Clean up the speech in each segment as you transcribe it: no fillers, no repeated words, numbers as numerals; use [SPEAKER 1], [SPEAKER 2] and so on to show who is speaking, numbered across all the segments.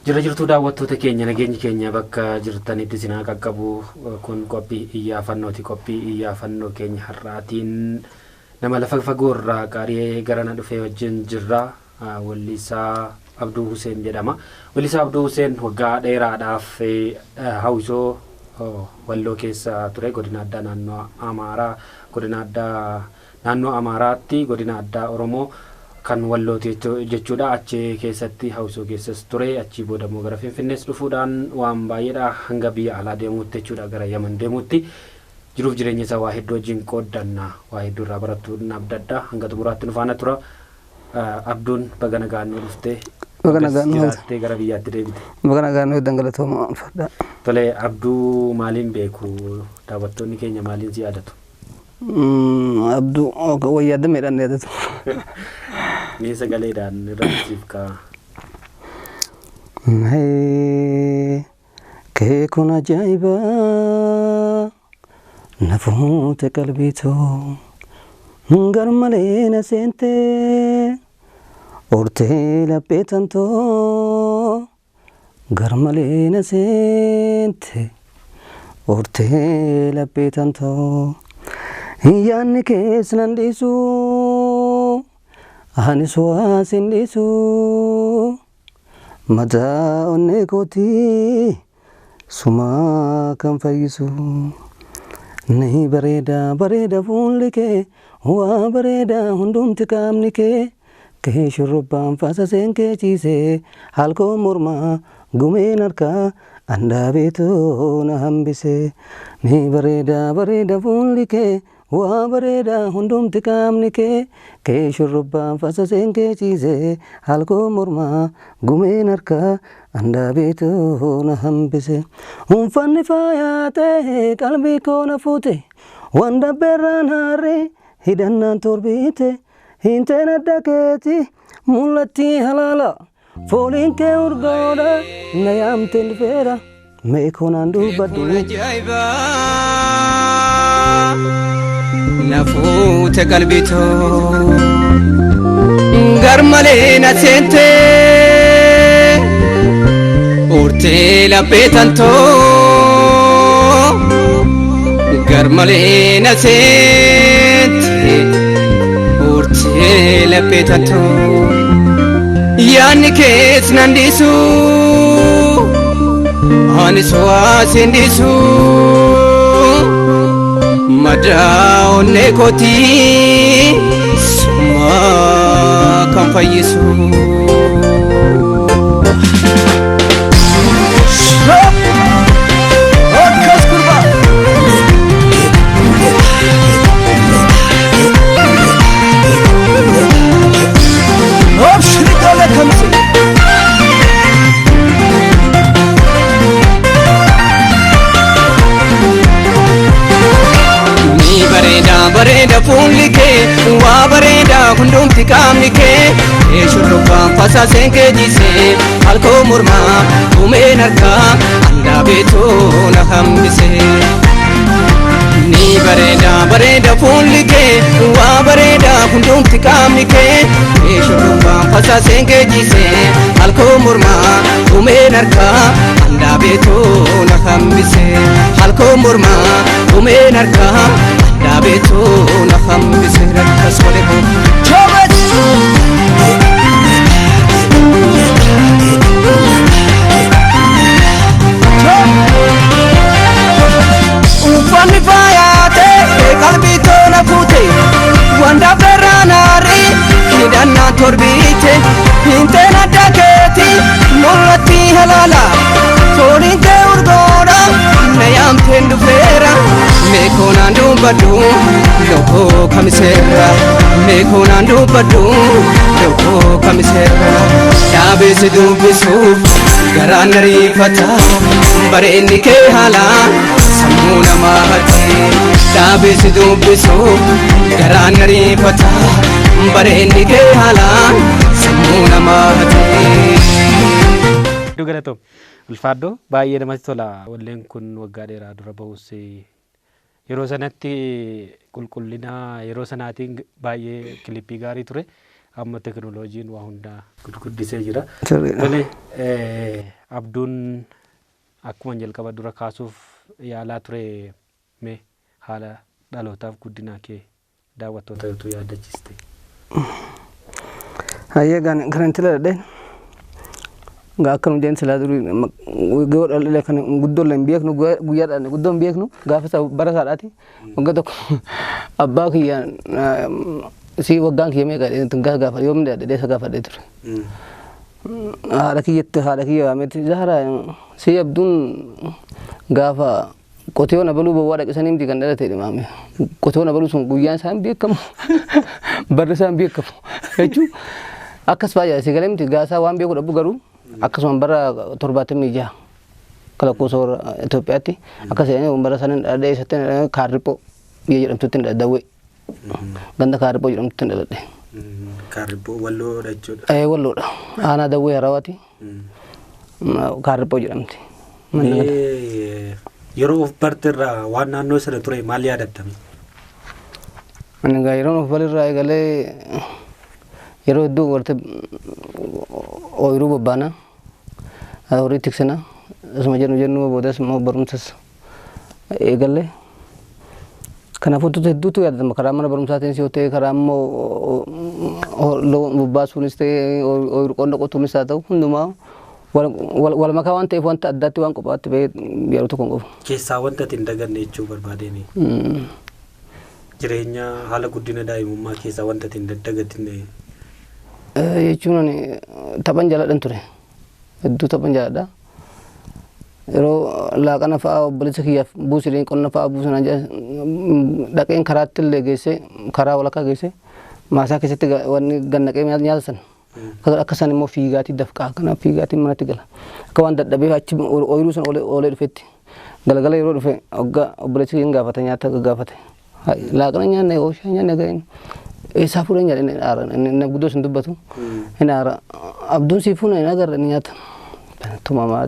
[SPEAKER 1] Jira jirtuu daawwattoota keenya, nageenyi keenya bakka jirtanitti isin haa qaqqabu. Kun qophii iyyaafannooti. Qophii iyyaafannoo keenya har'aatiin nama lafa fagoorraa qaari'ee garana dhufee wajjin jirra. Weellisaa Abduu Huseen jedhama. Weellisaa Abduu Huseen waggaa dheeraadhaaf hawwisoo Walloo keessa ture, godina addaa naannoo Amaaraa, godina addaa naannoo Amaaraatti godina addaa Oromoo kan Wallooti jechuudha. Achi keessatti hawwisoo keessas ture. Achii booda immoo gara Finfinnees dhufuudhaan waan baay'eedha hanga biyya alaa deemuutti jechuudha, gara Yaman deemuutti. Jiruuf jireenya isaa waa hedduu wajjin qooddanna, waa hedduu irraa barattu adda addaa. Hanga xumuraatti nu faana tura. Abduun, baga nagaan nu dhufte.
[SPEAKER 2] Baga nagaan nu
[SPEAKER 1] jiraattee gara biyyaatti deebite.
[SPEAKER 2] Baga nagaan nu galatooma fadha.
[SPEAKER 1] Tole, Abduu maaliin beeku? Daawwattoonni keenya maaliin si yaadatu?
[SPEAKER 2] Abduu wayyaa dameedhaan yaadatu.
[SPEAKER 1] Mee sagaleedhaan irratti siif ka'a.
[SPEAKER 2] Kee kun ajaa'iba, na fuute qalbiitoo, gar malee na seente, hortee laphee tantoo, gar malee na seente, hortee laphee tantoo, yaanni kees nan dhiisu, anis waa sin dhiisu, mataa onnee kootii sumaa kan fayyisu. Ni bareeda, bareeda fuulli kee, waa bareeda hundumti qaamni kee, kee shurrubbaan fasaseen kee ciisee, halkoo mormaa gumeen harkaa andaabeetoo na hambise. Ni bareeda, bareeda fuulli kee, waa bareeda hundumti qaamni kee, kee shurrubbaan fasaseen kee ciisee, halkoo mormaa gumeen harkaa andaabeetoo na hambise. Uffanni faayaa ta'e qalbii koo na fuute, waan dabbeerraan haaree hidhannaan torbiite, hinteen adda keeti mul'atti halaala, fooliin kee urgoodha, na yaamteen dhufeera, mee koonaan dubbadhu.
[SPEAKER 3] Ajaa'iba, na fuute qalbiitoo, gar malee na seente, urtee laphee tantoo, gar malee na seente, urtee laphee tantoo, yaanni kees nan dhiisu, anis waa sin dhiisu, madaa onnee kootii sumaa kan fayyisu.
[SPEAKER 4] Akkas gurbaa. Abshiri ijoollee kamsi.
[SPEAKER 3] Ni bareeda, bareeda fuulli kee, waa bareeda hundumti qaamni kee, kee shurrubbaan fasaaseen kee jisee, halkoo mormaa gumeen harkaa andaabeetoo na hambise. Ni bareeda, bareeda fuulli kee, waa bareeda hundumti qaamni kee, kee shurrubbaan fasaaseen kee jisee, halkoo mormaa gumeen harkaa andaabeetoo na hambise. Halkoo mormaa gumeen harkaa andaabeetoo na hambise. Rakkas wale koo.
[SPEAKER 4] Chobet.
[SPEAKER 3] Uffanni faayaa ta'e qalbii tola fuute, waan dabbeerraan haarii hidhannaan torbiite, hinteen adda keeti mul'atti halaala, fooliin kee urgoodha, na yaamteen dhufeera, meekoonaan dubbadhu lookoo kamiseerra, meekoonaan dubbadhu lookoo kamiseerra, dhaabeesi dubbisuuf garaan ariifata, bareenni kee haalaan sammuu namaa hate, dhaabeesi dubbisuuf garaan ariifata, bareenni kee haalaan sammuu
[SPEAKER 1] Galatoom. Ulfaaddoo, baay'ee namatti tola. Walleen kun waggaa dheeraa dura bahus yeroo sanatti qulqullina yeroo sanaatiin baay'ee kilippii gaarii ture. Amma teknooloojiin waa hundaa gurguddisee jira.
[SPEAKER 2] Sirriidha.
[SPEAKER 1] Tole, Abduun akkuma jalqaba dura kaasuuf yaalaa ture, mee haala dhalootaaf guddinaa kee daawwattoota utuu yaadachiiste.
[SPEAKER 2] Hayyee, gaan kan itti ladheen gaa akka nu jeen silaa durii gahoo dhalli kan guddoo illee hin beeknu, guyyaa dhalanne guddoo hin beeknu. Gaafa isa bara isaadhaati waggaa tokko abbaa kiyyaan si waggaan kiyya meeqa jedhee gaafa yoom dhadhee isa gaafadhee ture. Haadha kiyyatti, haadha kiyya waametti, "Zahra, si Abduun gaafa qotiyoon abaluu bowwaa dhaqisanii miti kan dhalate?" Maame. Qotiyoon abaluu sun guyyaan isaa hin beekamu, barri isaa hin beekamu jechuun akkas baay'ee si galee miti gaasaa waan beeku dhabu, garuu akkasuma bara 76 akka lakkoofsa warra Itoophiyaatti akkas jedhanii bara sanin dhaladhee. Isatti Kaarriphoo biyya jedhamtutti hin dhaladhe, Dawwee ganda Kaarriphoo jedhamtutti hin dhaladhe.
[SPEAKER 1] Kaarribboo Walloodha jechuudha.
[SPEAKER 2] Walloodha. Aanaa Dawwee Harawaati. Kaarriphoo jedhamti. Manni ganda.
[SPEAKER 1] Mee yeroo of barte irraa waan naannoo sana ture maal yaadattame?
[SPEAKER 2] Ani egaa yeroon of balirraa eegalee yeroo hedduu warte ooyiruu bobbaana, horii tiksina, asuma jennu jennu boodas immoo barumsas eegalle. Kanaafuu wantoota hedduutu yaadatama. Karaa mana barumsaatiin yoo ta'e, karaa immoo loon bobbaasuunis ta'e, ooyiruu qonna qotuunis haa ta'u, hundumaa wal makaa waan ta'eef wanta addaatti waan kophaatti bahee yeroo tokko hin qabu.
[SPEAKER 1] Keessaa wanta ati hin daganne jechuu barbaadeen, jireenya haala guddina daa'imummaa keessaa wanta ati hin dagatinne.
[SPEAKER 2] Jechuun ani taphan jaaladhan ture. Hedduu taphan jaaladha. Yeroo laaqana fa'aa obboleessa kiyyaaf buusidheen, qonna fa'aa buusanaa jedhan, dhaqeen karaatti illee geessee, karaa walakkaa geessee, maasaa keessatti wanni gannaqee nyaata sana. Akka isaan immoo fiigaatii dafqaa kanaaf fiigaatii manatti gala. Akka waan dadhabee achi ooyiruu sana oolee dhufetti. Galgala yeroo dhufe hoggaa obboleessi kiyya gaafate, nyaata gaafate. Laaqana nyaanne, ooshaa nyaanne ga'een eessaa fuudhan jedhe. Inni aara, inni guddoo sin dubbatu. Inni aara, "Abduun sii fuuna hin agarre inni nyaata." Tumamaa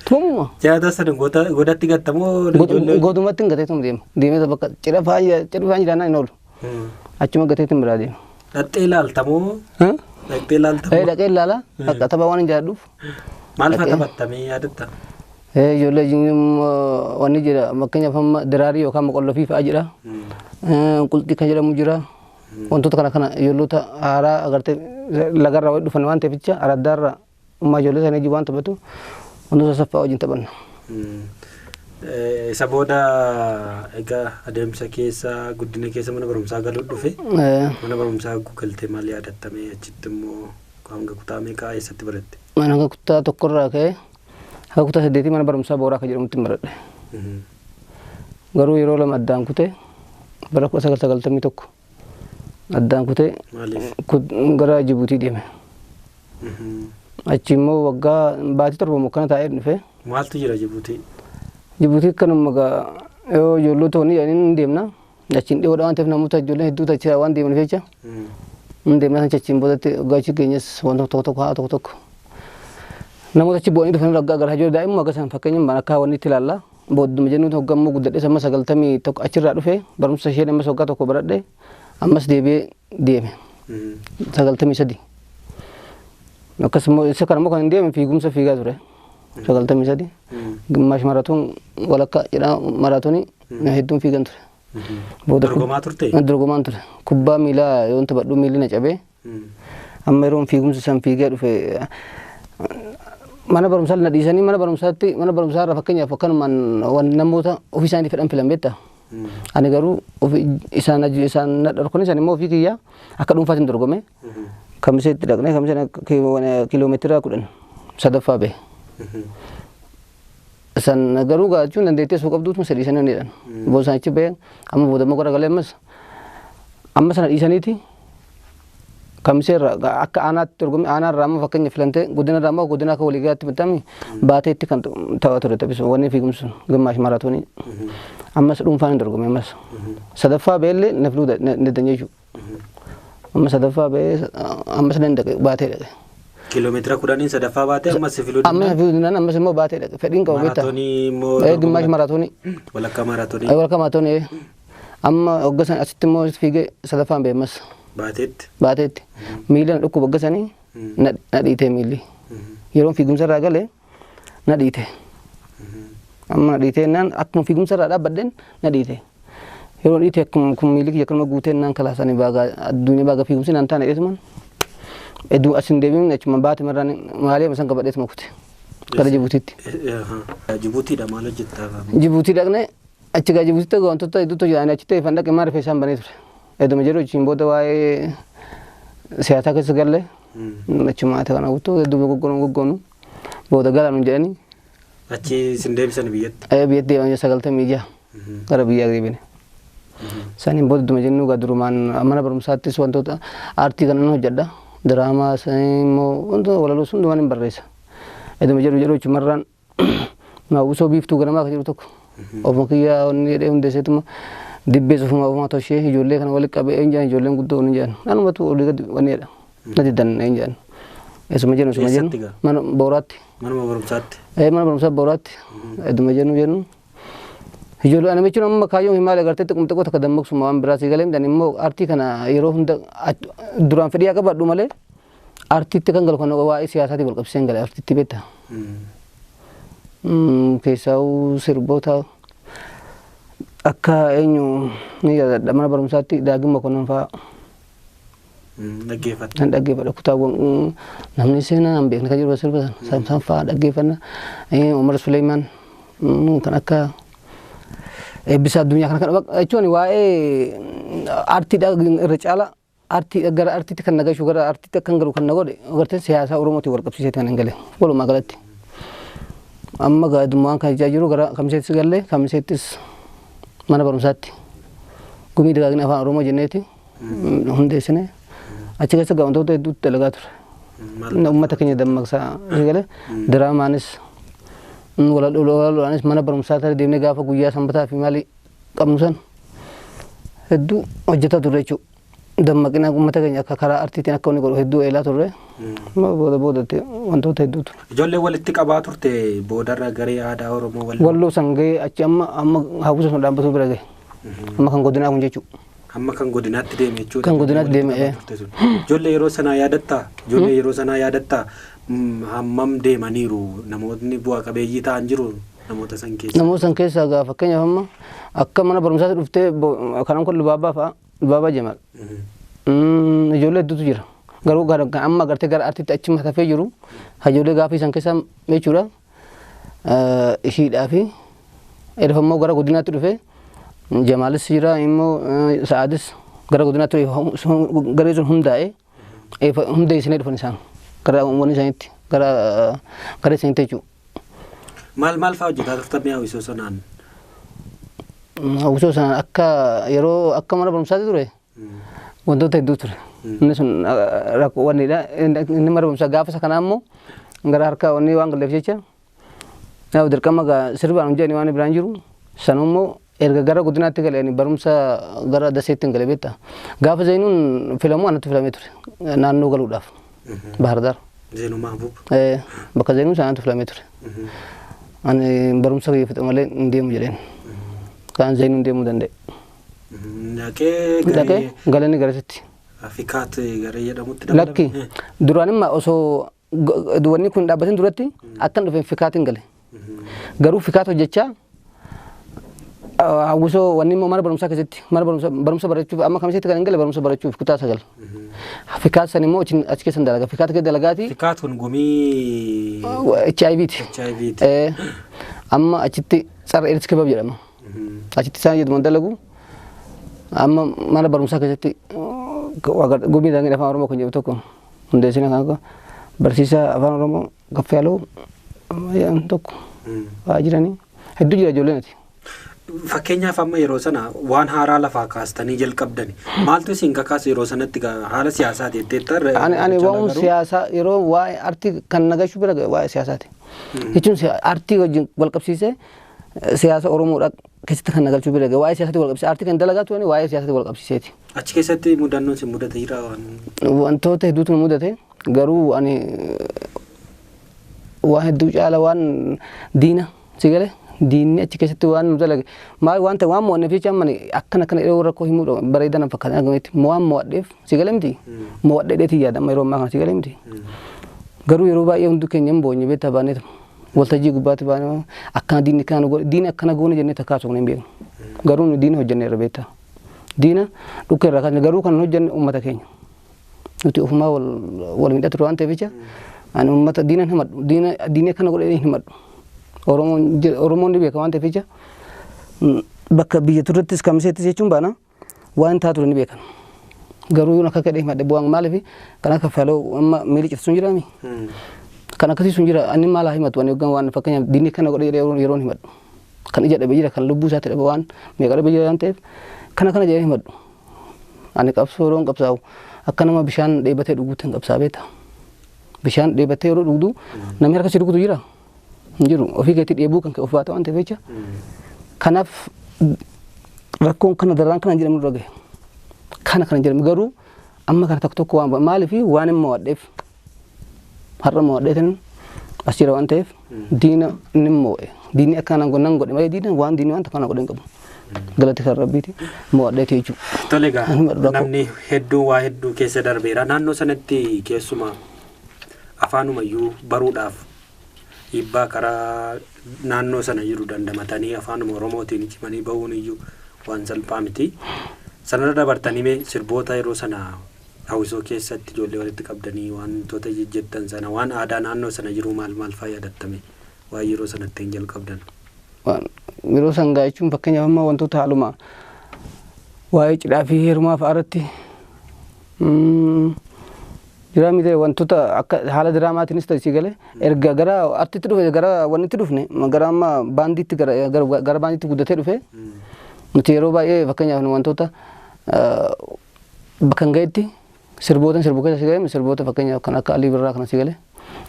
[SPEAKER 2] tumamuma.
[SPEAKER 1] Nyaata sana godatti gattamoo ijoollee?
[SPEAKER 2] Godumatti hin gateetum deema. Deemee bakka cidha fa'aa cidha fa'aa jiraannaan hin oolu. Achuma gateetiin biraa deema.
[SPEAKER 1] Dhaqxee ilaaltamoo? Dhaqxee ilaaltamoo?
[SPEAKER 2] Dhaqee ilaala. Akka tapha waan hin jaalladhuuf.
[SPEAKER 1] Maal fa'a taphattamee yaadatta?
[SPEAKER 2] Ijoollee wanni jira, fakkeenyaaf amma diraarii yookaan moqollofii fa'aa jira. Qulxii kan jedhamu jira. Wantoota kana kana ijoollota haaraa agartee lagarraa walitti dhufan waan ta'eef jecha araddaarraa ummaa ijoollee sana wajjin waan taphatu wantoota saffaa wajjin taphanna.
[SPEAKER 1] Isa booda egaa adeemsa keessa, guddina keessa mana barumsaa galuu dhufe. Mana barumsaa galtee maal yaadattamee? Achitti immoo hanga kutaa meeqaa eessatti baratte?
[SPEAKER 2] Mana hanga kutaa tokkorraa ka'ee hanga kutaa saddeetii mana barumsaa Booraa kan jedhamutti hin baradhe. Garuu yeroo lama addaan kutee, bara 1991 addaan kutee.
[SPEAKER 1] Maaliif?
[SPEAKER 2] Gara Jibuutii deeme. Achi immoo waggaa baatii 7 mokkana taa'ee dhufe.
[SPEAKER 1] Maaltu jira Jibuutii?
[SPEAKER 2] Jibuutii kanuma egaa yoo ijoollota honi jedhanii hin deemna. Achiin dhiyoodha waan ta'eef namoota ijoolleen hedduutu achi waan deemaniif jecha hin deemna. San achiin boodatti waggaa achi geenyes wanta tokko tokko haa tokko tokko namoota achi bu'anii dhufanii waggaa gara ijoollee daa'imuma akka isaan fakkeenyuma akka wanni itti ilaalla. Boodduma jennuun hoggaa immoo guddadhes amma 91 achirraa dhufe, barumsa isheen ammas waggaa tokko baradhe, ammas deebi'ee deeme. 93. Akkasuma isa kana immoo kan hin deeme fiigumsa fiigaa ture. 93. Gimaash maraatoon, walakkaa jedha, maraatoonii hedduun fiigan ture. Booda
[SPEAKER 1] Dorgomaa turte?
[SPEAKER 2] Dorgomaan ture. Kubbaa miilaa yoon taphadhu miilli na cabee, amma yeroon fiigumsa san fiigee dhufe mana barumsaa na dhiisanii, mana barumsaatti, mana barumsaa irraa fakkeenyaaf akkanumaan waan namoota ofii isaanii fedhan filan beektaa. Ani garuu ofii isaan isaan na dhorkanii, isaan immoo ofii kiyyaa akka dhuunfaatiin dorgome. Kamiseetti dhaqnee kamiseen kiiloomeetira 10 sadaffaa bahe. San garuu gaachuun dandeettii osoo qabduutu isa dhiisanii jedhan. Booda isaan achi bahee amma booda immoo garagalee ammas amma sana dhiisaniiti kamiseerra akka aanaatti dorgommii aanaarraa amma fakkeenya filantee, godinarraa immoo godina akka waliigalaatti bitame baateetti kan tapha ture taphisu wanni fiigumsi sun gimaash maraatoonii. Ammas dhuunfaan hin dorgome, ammas sadaffaa beellee na filuu dandeenye jechuudha. Amma sadaffaa bahee ammas nan dhaqe, baatee dhaqe.
[SPEAKER 1] Kiiloomeetira 10 sadaffaa baatee ammas filuu
[SPEAKER 2] Amma filuu dinnaan ammas immoo baatee dhaqe fedhiin qabu beektaa.
[SPEAKER 1] Maaraatoonii immoo
[SPEAKER 2] Gimaash maaraatoonii.
[SPEAKER 1] Walakkaa maaraatoonii.
[SPEAKER 2] Walakkaa maaraatoonii. Amma hogga san asitti immoo fiigee sadaffaan ba'e ammas.
[SPEAKER 1] Baateetti.
[SPEAKER 2] Baateetti. Miila na dhukkuba hogga sanii na dhiite miilli. Yeroon fiigumsa irraa galee na dhiite. Amma na dhiitee naan akkuma fiigumsa irraa dhaabbadheen na dhiite. Yeroo dhiite akkuma kun miilli kiyya akkanuma guuteen naan kalaasanii baagaa addunyaa baagaa fiigumsi naan taane dheetuman. Hedduu as hin deebiin achuma baate marraan maalee san qabadheetuma kute. Gara Jibuutiitti.
[SPEAKER 1] Jibuutiidha maal hojjettaa?
[SPEAKER 2] Jibuutii dhaqne achi gaa Jibuutiitti wantoota hedduutu jira. Ani achi ta'e fan dhaqe maa rifeensaan banee ture. Hedduma jedhu achiin booda waa'ee siyaasaa keessa galle achuma haata kana guutuu hedduu goggoonu goggoonu booda galaa nuun jedhanii.
[SPEAKER 1] Achi isin deebisan biyyatti?
[SPEAKER 2] Biyyatti deebi'an 96 gara biyyaa deebine. Saniin booda ittuma jennu gaa durumaan mana barumsaattis wantoota aartii kana nan hojjedha. Diraamaa immoo wantoota walaloo sun hundumaan hin barreessa. Ittuma jedhu jedhu achumarraan maawwisoo biiftuu ganamaa kan jedhu tokko ofuma kiyyaa wanni jedhee hundeesseetuma dibbees ofuma ofuma toshee ijoollee kana walitti qabee een jedhan ijoolleen guddoo hin jedhan. Anumatu olii gadi wanni jedha. Na diddan een jedhan. Isuma jennu isuma jennu.
[SPEAKER 1] Eessatti gaa?
[SPEAKER 2] Mana Booraatti.
[SPEAKER 1] Manuma barumsaatti.
[SPEAKER 2] Mana barumsaa Booraatti. Ittuma jennu jennu. Ijoollee ana jechuun amma kaayyoon himaale agartee xiqquma xiqqoo takka dammaqsuma waan biraa si galee midhaan immoo aartii kana yeroo hunda duraan fedhii akka qabadhu malee aartiitti kan galu kan waa'ee siyaasaatiin wal qabsiiseen gale aartiitti beekta. Keessaa'uu sirboota akka eenyu ni yaadadha mana barumsaatti Daagim Mokonnon fa'aa.
[SPEAKER 1] Dhaggeeffatta.
[SPEAKER 2] Nan dhaggeeffadha kutaawwan namni seenaa hin beekne kan jiru sirba sana san fa'aa dhaggeeffanna. Umar Suleeman kan akka eebbisa addunyaa kana kan jechuun waa'ee aartiidha irra caala aartii gara aartiitti kan nagashu gara aartiitti akkan galu kan na godhe agartee siyaasa Oromootiin wal qabsiisee kan hin gale walumaa galatti. Amma gaadummaan kan ijaa jiru gara kamiseettis galle kamiseettis mana barumsaatti gumii dagaagina afaan Oromoo jenneeti hundeessine achi keessa gaa wantoota hedduutti dalagaa ture. Uummata keenya dammaqsaa gale diraamaanis walaloodhaanis mana barumsaa tare deemnee gaafa guyyaa sanbataa fi maalii qabnu san hedduu hojjetaa turre jechuudha. Dammaqina uummata keenya akka karaa aartiitiin akka inni godhu hedduu eelaa turre. Booda boodatti wantoota hedduutu.
[SPEAKER 1] Ijoollee walitti qabaa turte boodarra garee aadaa Oromoo walloo.
[SPEAKER 2] Walloo san gahee achi amma amma hawwisa sun dhaabbatuu bira gahe. Amma kan godinaa kun jechuudha.
[SPEAKER 1] Amma kan godinaatti deeme jechuudha.
[SPEAKER 2] Kan godinaatti deeme.
[SPEAKER 1] Ijoollee yeroo sanaa yaadattaa? Ijoollee yeroo sanaa yaadattaa? Hammam deemaniiru namootni bu'a qabeeyyii ta'an jiru namoota san keessa?
[SPEAKER 2] Namoota san keessaa gaa fakkeenyaaf amma akka mana barumsaatti dhuftee kanan kun Lubaabaa fa'a Lubaabaa Jamaal. Ijoollee hedduutu jira. Garuu amma agartee gara aartiitti achi matafee jiru ijoollee gaafii san keessa jechuudha. Ishiidhaa fi erfammoo gara godinaatti dhufee Jamaalis jira immoo Sa'aadis gara godinaatti dhufe garee sun hundaa'ee hundeessinee dhufan isaan gara wanni isaaniitti gara garee isaaniitti jechuudha.
[SPEAKER 1] Maal maal fa'aa hojjetaa turtan mi'a hawwisoo sanaan?
[SPEAKER 2] Hawwisoo sanaan akka yeroo akka mana barumsaatti ture wantoota hedduu ture. Inni sun rakkoo wannidha. Inni mana barumsaa gaafa isa kanaa immoo gara harka wanni waan galleef jecha dirqama sirbaan hojjetanii waan biraan jiru sanummoo erga gara godinaatti galee barumsa gara daseetti hin galee beektaa. Gaafa Zeenuun filamu anatu filamee ture naannoo galuudhaaf Bahar Daar.
[SPEAKER 1] Zeenuu Mahbuub.
[SPEAKER 2] Bakka Zeenuun sanatu filamee ture. Ani barumsa kiyya fixe malee hin deemu jedheen. Kaan Zeenuun deemuu danda'e.
[SPEAKER 1] Dhaqee
[SPEAKER 2] Dhaqee galanii garasitti.
[SPEAKER 1] Afrikaat garee jedhamutti dabalame.
[SPEAKER 2] Lakki duraan immoo osoo wanni kun dhaabbatin duratti akkan dhufeen fikaatiin gale. Garuu fikaat hojjechaa hawwisoo wanni immoo mana barumsaa keessatti mana barumsa barachuuf amma kamisetti kan hin galle barumsa barachuuf kutaa 9. Fikaat san immoo achi keessan dalaga. Fikaat keessa dalagaati.
[SPEAKER 1] Fikaat kun gumii
[SPEAKER 2] HIV ti.
[SPEAKER 1] HIV ti.
[SPEAKER 2] Amma achitti tsara AIDS kebab jedhama. Achitti isaan jedhamu dalagu. Amma mana barumsaa keessatti gumii daangii afaan Oromoo kan jedhu tokko hundeessina kan akka barsiisaa afaan Oromoo Kaffayaaloo tokko fa'aa jiranii hedduu jira ijoolleen ati.
[SPEAKER 1] Fakkeenyaaf amma yeroo sana waan haaraa lafaa kaastanii jalqabdani. Maaltu isin kakaase yeroo sanatti haala siyaasaati jetteetta?
[SPEAKER 2] Ani waan siyaasaa yeroo waa'ee aartii kan nagashuu bira gahe waa'ee siyaasaati. Jechuun aartii wajjin wal qabsiisee siyaasa Oromoodha keessatti kan nagalchuu bira gahe waa'ee siyaasaati wal qabsiisee aartii kan dalagaa turani waa'ee siyaasaati wal qabsiiseeti.
[SPEAKER 1] Achi keessatti mudannoon isin mudate jira waan?
[SPEAKER 2] Wantoota hedduutu nu mudate. Garuu ani waan hedduu caala waan diina si galee diinni achi keessatti waan nu dalage maal waan ta'e waan mo'anneef jecha amma akkana akkana yeroo rakkoo himuu bareedaa na fakkaata argametti waan mo'adheef si galee miti mo'adhee dheetii yaada amma yeroo ammaa kana si galee miti. Garuu yeroo baay'ee hundi keenya hin boonye beektaa baaneetu waltajjii gubbaatti baanee akkana diinni kana godhe diina akkana goone jennee takkaa osoo hin beeknu. Garuu nu diina hojjenne irra beektaa. Diina dhukkee irraa kaasne garuu kan hojjenne uummata keenya. Nuti ofumaa wal miidhaa ture waan ta'eef jecha ani uummata diina hin himadhu diina diinni akkana godhe hin himadhu. Oromoon ni beeka waan ta'eef jecha bakka biyya turrettis kamiseettis jechuun baana waan taa ture ni beekan. Garuu yoon akka kadhee himadhe bu'aan maaliif kan akka faloo amma miilli cittu sun jiraami. Kan akkasii sun jira ani maal haa himatu ani hoggan waan fakkeenyaaf diinni kana godhe jedhee yeroon himadhu. Kan ija dhabe jira kan lubbuu isaatti dhabe waan meeqa dhabe jira waan ta'eef kana kana jedhee himadhu. Ani qabsoo yeroon qabsaa'u akka nama bishaan dheebatee dhuguutti hin qabsaa beektaa. Bishaan dheebatee yeroo dhugdu namni harka si rukutu jira. Hin jiru ofii keetii dheebuu kan of baata waan ta'eef jecha. Kanaaf rakkoon kana dararaan kana hin jedhamne nurra gahe. Kana kana jedhamu garuu amma kana tokko tokko waan maaliif waan hin mo'adheef har'a mo'adheetin as jira waan ta'eef diina ni mo'e diinni akka nan godhe malee diina waan diinni waan tokko na godhe hin qabu galati kan rabbiiti mo'adheeti jechuudha.
[SPEAKER 1] Tole egaa namni hedduun waa hedduu keessa darbeera naannoo sanatti keessumaa afaanumayyuu baruudhaaf dhiibbaa karaa naannoo sana jiru dandamatanii afaanuma Oromootiin cimanii bahuun iyyuu waan salphaa miti. Sanarra dabartanii mee sirboota yeroo sana hawwisoo keessatti ijoollee walitti qabdanii wantoota jejjettan sana waan aadaa naannoo sana jiru maal maal fa'aa yaadattame waan yeroo sanatti hin jalqabdan.
[SPEAKER 2] Yeroo sangaa jechuun fakkeenyaaf amma wantoota haaluma waa'ee cidhaa fi heerumaa fa'aa irratti jiraa miti wantoota akka haala diraamaatiinis ta'e si galee erga gara artitti dhufe gara wannitti dhufne gara amma baandiitti gara baandiitti guddatee dhufe nuti yeroo baay'ee fakkeenyaaf wantoota bakka hin ga'etti sirboota sirbu keessa si galee sirboota fakkeenyaaf kan akka Alii Birraa kana si galee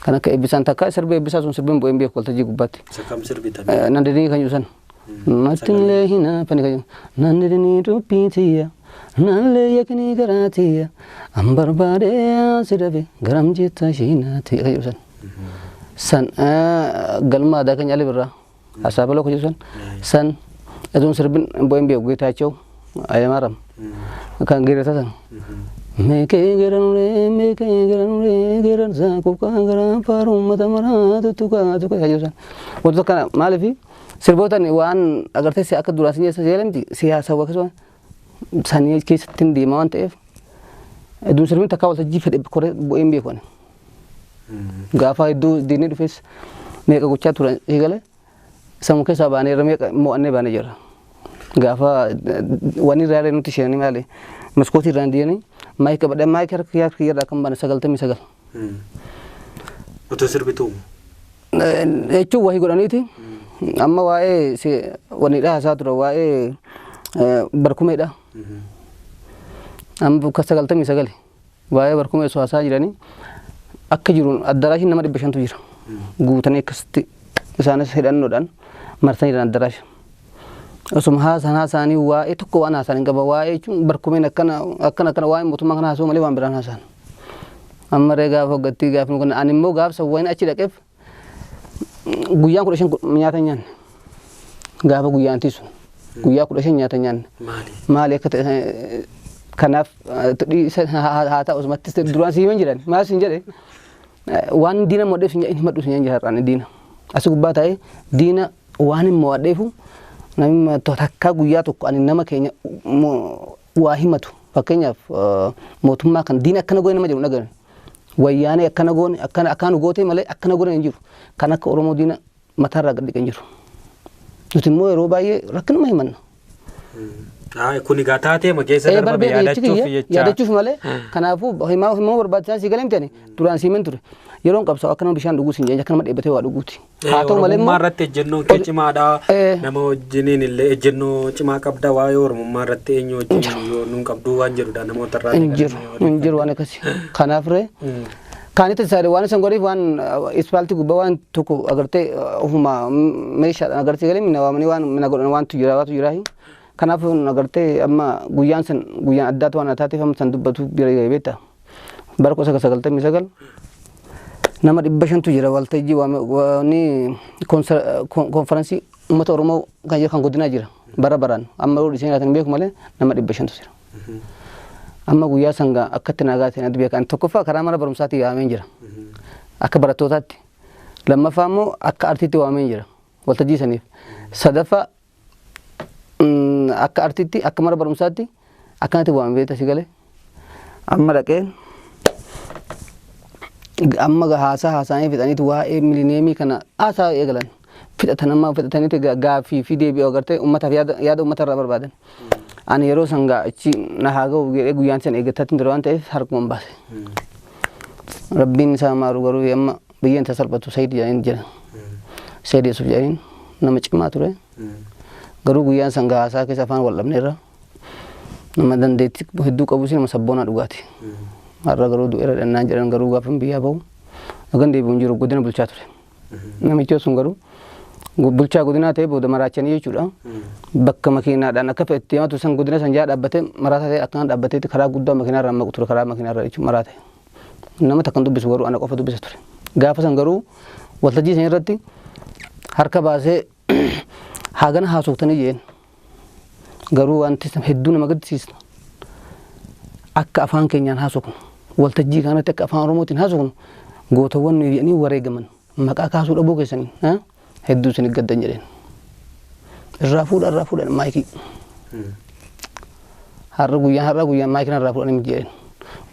[SPEAKER 2] kan akka Eebbisaan takka sirba Eebbisaa sun sirbiin bu'een beeku waltajjii gubbaatti.
[SPEAKER 1] Isa kam sirbitan?
[SPEAKER 2] Nandinii kan jedhu san. Nattillee hinaafani kan jedhu. Nandinii dubbii tiyya. Nallee yakni garaa tiyya. An barbaadee si dhabe garam jetta isheenaati kan jedhu san. San galma aadaa keenya Alii Birraa. Asaabaloo kan jedhu san. San Aduun sirbin bu'een beeku Geetaachoo Hayilamaariyaam kan geerrata san. Meekee geeranuree meekee geeranuree geeransaa kubkaa garaa faaruu uummata maraa tuttuqaa tuttuqaa kan jedhu san. Wantoota kana maaliif sirbootaan waan agartee akka duraan sin jeessa seera miti siyaasa akkasuma sanii keessatti hin deema waan ta'eef aduun sirbin takkaa waltajjii fedhe koree bu'een beeku ani. Gaafa hedduu diinni dhufes meeqa gochaa turan eegale sammuu keessaa baanee irra meeqa mo'annee baanee jira. Gaafa wanni irraa nuti isheenii maali maskootii irraan deemanii maayika badhaa maayika harka kiyyaa kiyyaarraa kan baane 99.
[SPEAKER 1] Otoo sirbituu?
[SPEAKER 2] Jechuun wahii godhaniiti. Amma waa'ee wanniidha haasaa ture waa'ee barkumeedha. Amma bakka 99 waa'ee barkumee osoo haasaa jiranii akka jiruun addaraashiin nama 500tu jira. Guutanii akkasitti isaanis hidhannoodhaan marsanii jiran addaraasha. Osuma haasaan haasaanii waa'ee tokko waan haasaan hin qaban waa'ee jechuun barkumeen akkana akkana akkana waa'ee mootummaa kana haasa'u malee waan biraan haasaan. Amma ree gaafa hoggattii gaafa nu ani immoo gaafa sawwaan achi dhaqeef guyyaan 15 nyaata hin nyaanne. Gaafa guyyaan tiisu guyyaa 15 nyaata hin nyaanne. Maali akka ta'e kanaaf haa ta'u osumattis duraan si himan jiran maal siin jedhe waan diina mo'adheef hin himadhu siin jedhe har'aan diina. Asi gubbaa taa'ee diina waan hin mo'adheefu namni takkaa guyyaa tokko ani nama keenya waa himatu fakkeenyaaf mootummaa kan diina akkana goone nama jedhu dhagane wayyaanee akkana goone akkana akkaan goote malee akkana goone hin jiru kan akka Oromoo diina mataarraa gad dhiqe hin jiru. Nuti immoo yeroo baay'ee rakkinuma himanna.
[SPEAKER 1] Kun egaa taateema keessa darbame yaadachuuf jecha.
[SPEAKER 2] Yaadachuuf malee kanaafuu himaa himaa barbaachisaa si galee miti duraan si himan ture yeroon qabsaa'u akka nama bishaan dhuguu siin jedhe akka nama dheebatee waa dhuguuti.
[SPEAKER 1] Haa ta'u malee Oromummaa irratti ejjennoon kee cimaadha. Nama wajjiniin illee ejjennoo cimaa qabda waa'ee Oromummaa irratti eenyu wajjin yoo nuun qabduu waan jedhudha namoota irraa.
[SPEAKER 2] Hin jiru hin jiru waan akkasii. Kanaaf ree kaanitti isaanii waan isan godheef waan ispaaltii gubbaa waan tokko agartee ofuma meeshaadhaan agartee galee mina waamanii waan mina godhan waantu jira waatu jira. Kanaaf agartee amma guyyaan san guyyaan addaatu waan taateef amma san dubbatu bira ga'e beektaa. Bara 1999 nama 500tu jira waltajjii waani konferansii uummata Oromoo kan jiru kan godinaa jira bara baraan amma yeroo dhiisanii laatan beeku malee nama 500tu jira. Amma guyyaa sangaa akkatti nagaa ta'e natti beekan tokkoffaa karaa mana barumsaatti waameen jira. Akka barattootaatti. Lammaffaa immoo akka artiitti waameen jira waltajjii saniif. Sadaffaa akka artiitti akka mana barumsaatti akkanatti waamee beekta si galee. Amma dhaqee amma haasaa haasaanii fixaniiti waa'ee milineemii kana haasaa eegalan. Fixatan amma fixataniiti gaaffii fi deebii agartee uummataaf yaada uummata irraa barbaadan. Ani yeroo san gaa achi na haa ga'u jedhee guyyaan san eeggatatti ture waan ta'eef harkuman baase. Rabbiin isaa maaru garuu amma biyyeen tasalphatu Sayid jedhaniin jira. Sayid Yusuf jedhaniin nama cimaa ture. Garuu guyyaan san gaa haasaa keessa afaan wal dhabneerra. Nama dandeettii hedduu qabus nama sabboonaa dhugaati. Har'a garuu du'eera dhannaan jedhan garuu gaafa biyyaa bahu hagan deebi'u hin jiru godina bulchaa ture. Namichi sun garuu bulchaa godinaa ta'e booda maraachanii jechuudha. Bakka makiinaadhaan akka fe'etti deematu san godina san jala dhaabbatee maraataa ta'e akkanaan dhaabbateetti karaa guddaa makiinaa irraa maqu ture karaa makiinaa irraa jechuudha maraa ta'e. Nama takkan dubbisu garuu ana qofa dubbisa ture. Gaafa san garuu waltajjii san irratti harka baasee hagana haasoftanii jeen. Garuu wanti hedduu nama gaddisiisa. Akka afaan keenyaan haasofnu waltajjii kanatti akka afaan Oromootiin haasofnu gootawwan nuyi jedhanii wareegaman maqaa kaasuu dhabuu keessanii hedduu isin gaddan jedheen. Irraa fuudha irraa fuudhan maayikii. Har'a guyyaan maayikiin irraa fuudhanii miti jedheen.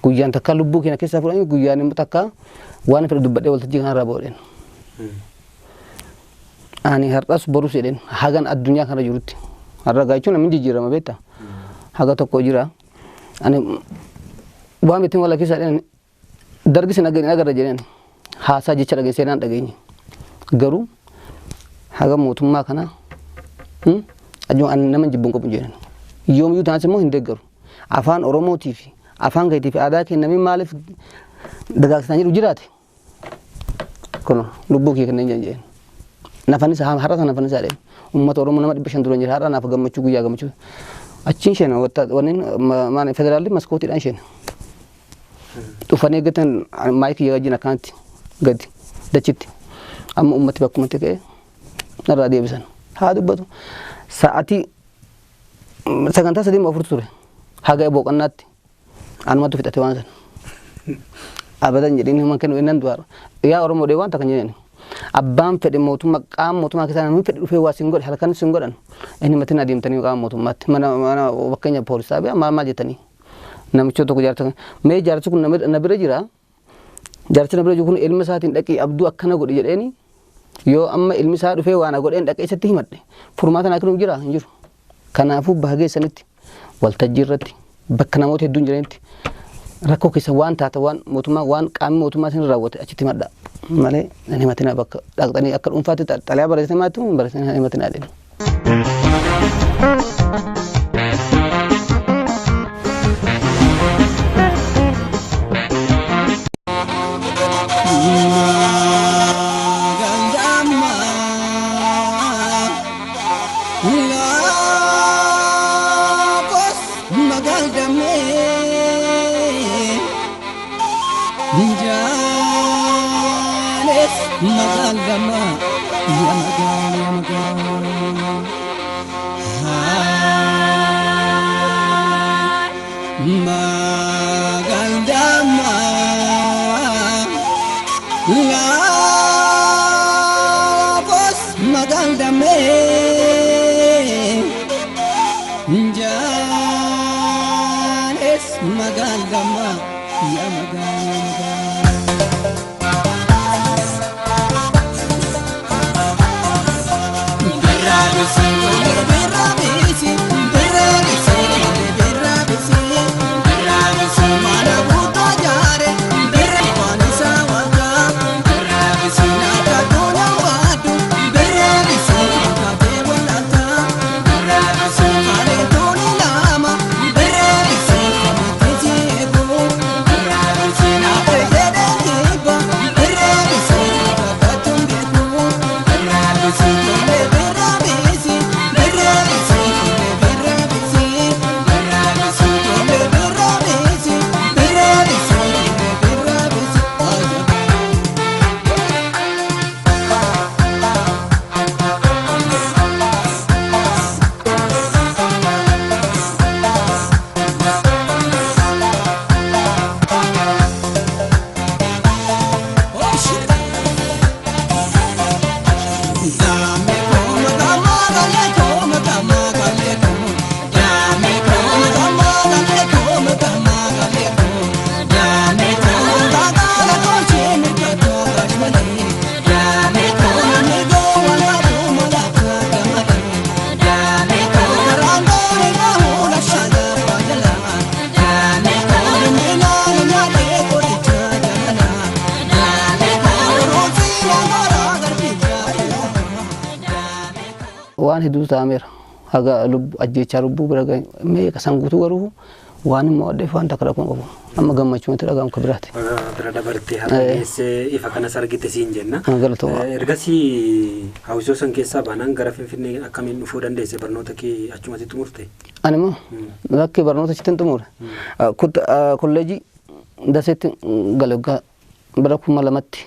[SPEAKER 2] Guyyaan takka lubbuu keenya keessaa fuudhanii guyyaan immoo takka waan fedhe dubbadhee waltajjii kanarraa ba'u. Ani har'as borus jedheen hagan addunyaa kana jirutti. Har'a gaa jechuun namni jijjiirama beektaa. Haga tokko jira. Ani waan ittiin wal keessa jedheen dargi sin agarra jedheen haasaa jecha dhageenye seenaan dhageenye. Garuu haga mootummaa kana ajuma ani nama jibbuun qabu jedheen. Yoomiyyuu taanis immoo hin deeggaru. Afaan Oromootii fi afaan keetii fi aadaa kee namni maaliif dagaagsisaa jiru jiraate. Kun lubbuu kee kanneen jedhan jedheen. Nafanis har'a sana nafanis jedheen. Uummata Oromoo nama 500 dura jira har'a naaf gammachuu guyyaa gammachuu. Achiin isheen maal federaalli maskootiidhaan isheen. Dhufanii eeggatan maayikii wajjin akkanatti gadi dachitti. Amma uummati bakkumatti ka'ee narraa deebisan. Haa dubbatu. Sa'aatii sagantaa 3 4 ture. Haga boqonnaatti anumatu fixate waan sana. Abadan jedheen himan kennu innan du'aara. Yaa Oromoo dhee waan takka jedheen. Abbaan fedhe mootummaa qaama mootummaa keessaa namni fedhe dhufee waa siin godhe halkan siin godhan. Inni matiin adeemtanii qaama mootummaatti mana mana fakkeenya poolisaa bee maal maal jettanii. Namicha tokko jaarsa mee jaarsi kun na bira jira. Jaarsi na bira jiru kun ilma isaatiin dhaqii abduu akkana godhi jedheeni yoo amma ilmi isaa dhufee waan godheen dhaqee isatti himadhe furmaata naa kennuuf jira hin jiru. Kanaafuu baha geessanitti waltajjii irratti bakka namoota hedduun jiranitti rakkoo keessa waan taata waan mootummaa waan qaamni mootummaa isin raawwate achitti himadha malee hin himatinaa bakka dhaqxanii akka dhuunfaatti xalayaa barreessanii maatti hin barreessanii hin himatinaa jedheen. Waan hedduutu ta'ameera. Haga ajjeechaa lubbuu bira gahe meeqa san guutuu garuu waan hin mo'adheef waan takka rakkoon qabu. Amma gammachuun itti dhaga'amu ka biraati.
[SPEAKER 1] Bira dabartee har'a geessee ifa kanas argite siin jenna.
[SPEAKER 2] Galatooma.
[SPEAKER 1] Ergasii hawwisoo san keessaa baanaan gara Finfinnee akkamiin dhufuu dandeesse, barnoota kee achumatti xumurte?
[SPEAKER 2] Ani immoo lakkee barnoota achitti hin xumure. Kolleejii Daseetti gale waggaa bara 2000tti.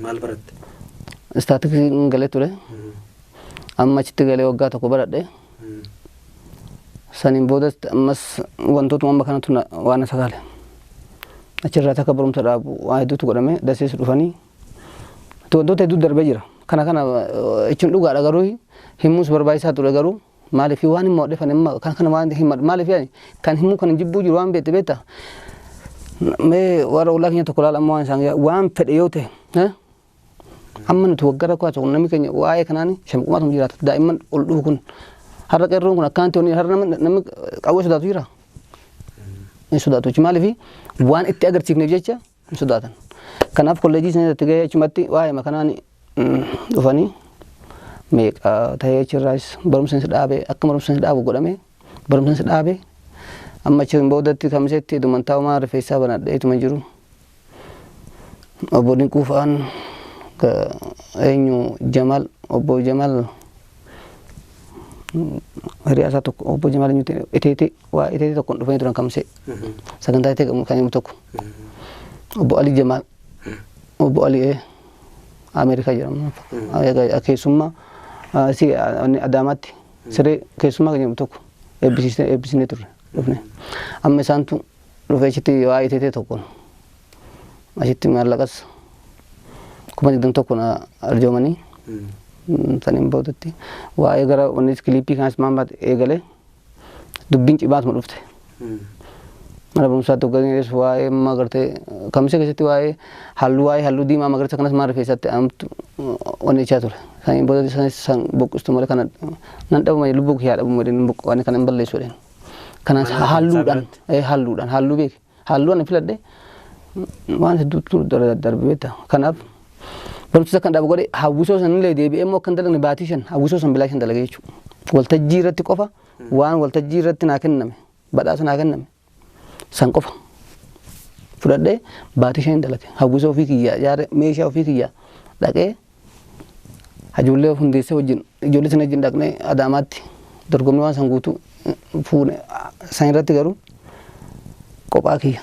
[SPEAKER 1] Maal baratte?
[SPEAKER 2] Istaatiksii galee ture. Amma achitti galee waggaa tokko baradhe. Saniin booda ammas wantootuma amma kanatu waan na sakaale. Achirraa takka barumsa dhaabu waan hedduutu godhame, Dasees dhufanii. Wantoota hedduu darbee jira. Kana kana jechuun dhugaadha, garuu himuus barbaachisaa ture, garuu maaliif waan hin mo'adhe amma kan kana waan himadhu maaliif kan himuu kan jibbuu jiru waan beekte beekta. Mee warra ollaa keenya tokko laala, amma waan isaan waan fedhe yoo ta'e amma nuti waggaa rakkoo haa ta'u, namni keenya waa'ee kanaan shamqumaatu jiraata. Daa'imman ol dhufu kun har'a qeerroon kun akkanatti honni har'a namni qawwee sodaatu jira. Hin sodaatu jechuudha, maaliif waan itti agarsiifneef jecha hin sodaatan. Kanaaf kolleejii sana irratti gahee achumatti waa'ee kanaan dhufanii meeqa ta'ee achirraas barumsa dhaabee, akka barumsa dhaabu godhame, barumsa dhaabee amma achiin boodatti kamisetti dumantaa rifeensaa banadhee ituma jiru. Obbo Dinquu fa'aan, eenyu, Jamal, obbo Jamal hiriyaa isaa tokko, obbo Jamal eenyuti, iteete waa iteete tokkoon dhufanii turan kamisee sagantaa itee kan himu tokko, obbo Ali Jamal, obbo Ali Ameerikaa jedhamu, keessummaa si Adaamaatti siree keessummaa kan jedhamu tokko eebbisnee turre dhufne. Amma isaantu dhufee achitti waa iteetee tokkoon achitti maallaqas 21,000 na arjoomanii. Saniin boodatti waa'ee gara wanni kiliippii kanas maan baate eegalee dubbiin cimaatuma dhufte. Mana barumsaatti hogganee waa'ee amma gartee kamisee keessatti waa'ee halluu diimaa magariisa kanas maan rifeensatti amtu wanni jechaa ture. Saniin boodatti sanis san boqqistu malee kana nan dhabuma, lubbuu kiyyaa dhabu malee wanni kana hin balleessu jedheen. Kanas halluudhaan halluudhaan halluu beeke, halluu ani filadhe waan hedduutu darbe beekta. Kanaaf barumsa kan dhaabu godhe, hawwisoo sanillee deebi'ee immoo akka hin dalagne baatii 5 hawwisoo san bilaa 5 dalage jechuudha. Waltajjii irratti qofa, waan waltajjii irratti naa kenname, badhaasa naa kenname san qofa fudhadhee baatii 5 dalage. Hawwisoo ofii kiyyaa ijaare, meeshaa ofii kiyyaa dhaqee ijoollee hundeessee wajjin, ijoollee sana wajjin dhaqnee Adaamaatti dorgommii waan san guutuu fuune. San irratti garuu kophaa kiyya.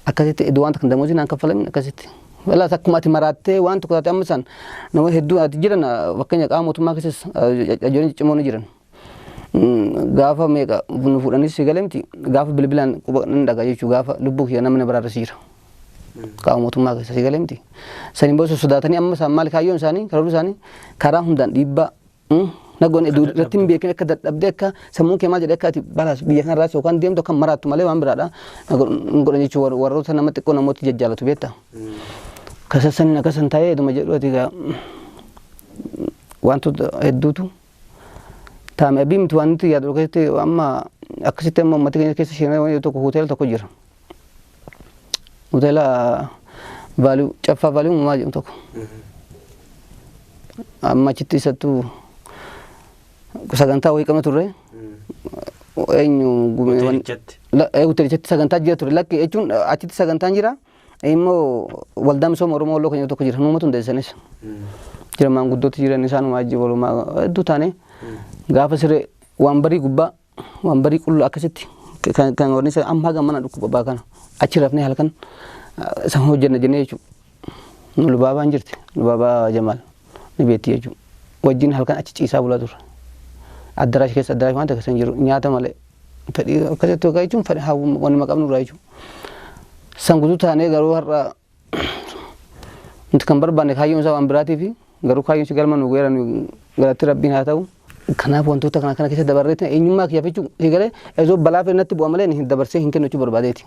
[SPEAKER 2] Akkasitti iddoo waan takka damoozii naan kaffalamin akkasitti. Walaas akkuma ati maraattee waan tokko taate amma san namoota hedduu ati jiran, fakkeenya qaama mootummaa keessas ijoolleen ciccimoo ni jiran. Gaafa meeqa nu fuudhanis si galee miti, gaafa bilbilaan quba nan dhagaa jechuudha, gaafa lubbuu kiyya namni baraarra si jira. Qaama mootummaa keessa si galee miti. Saniin booda sodaatanii amma isaan maal kaayyoon isaanii, karoorri isaanii karaa hundaan dhiibbaa nagoon irratti hin beekin, akka dadhabdee, akka sammuun kee maal jedhee, akka ati balaas biyya kanarraas yookaan deemtu akka maraattu malee waan biraadha hin godhan jechuudha, warroota nama xiqqoo namoota jajjaalatu beektaa. Kasassaniin akkasan ta'ee dhuma jedhu ati egaa wantoota hedduutu taa'ame abii miti. Waan nuti yaadu keessatti amma akkasitti amma uummata keenya keessa seenaa waan tokko hoteela tokko jira. Hoteela Vaaluu, Caffaa Vaaluu maal jedhamu tokko. Amma achitti isattuu sagantaa wayii qabna turre. Eenyu?
[SPEAKER 1] Hoteelichatti.
[SPEAKER 2] Hoteelichatti sagantaa jira ture, lakki jechuun achitti sagantaan jira. Immoo waldaa misooma Oromoo Walloo kan jedhamu tokko jira. Nuumatu hundeessanis. Jira, maanguddooti jiran, isaanuma wajjin walumaa hedduu taane gaafa siree waan barii gubbaa waan barii qullaa akkasitti kan wanni isa amma haga mana dhukkuba baa kana achi rafnee halkan isa hojjenna jennee jechuudha. Lubaabaan jirti. Lubaabaa Jamaal ni beekti jechuudha. Wajjin halkan achi ciisaa bulaa turre. Addaraasha keessa, addaraasha waan takka hin jiru, nyaata malee fedhii akkasitti waggaa jechuun fedhii hawwu wanni maqaa nurraa jechuudha. San guutuu taanee garuu har'a nuti kan barbaanne kaayyoon isaa waan biraatii fi garuu kaayyoon si galma nu geera, nu galatti rabbiin haa ta'u. Kanaaf wantoota kana kana keessa dabarree eenyummaa kiyyaaf jechuun si galee osoo balaa fi natti bu'a malee hin dabarsee hin kennu jechuu barbaadeeti.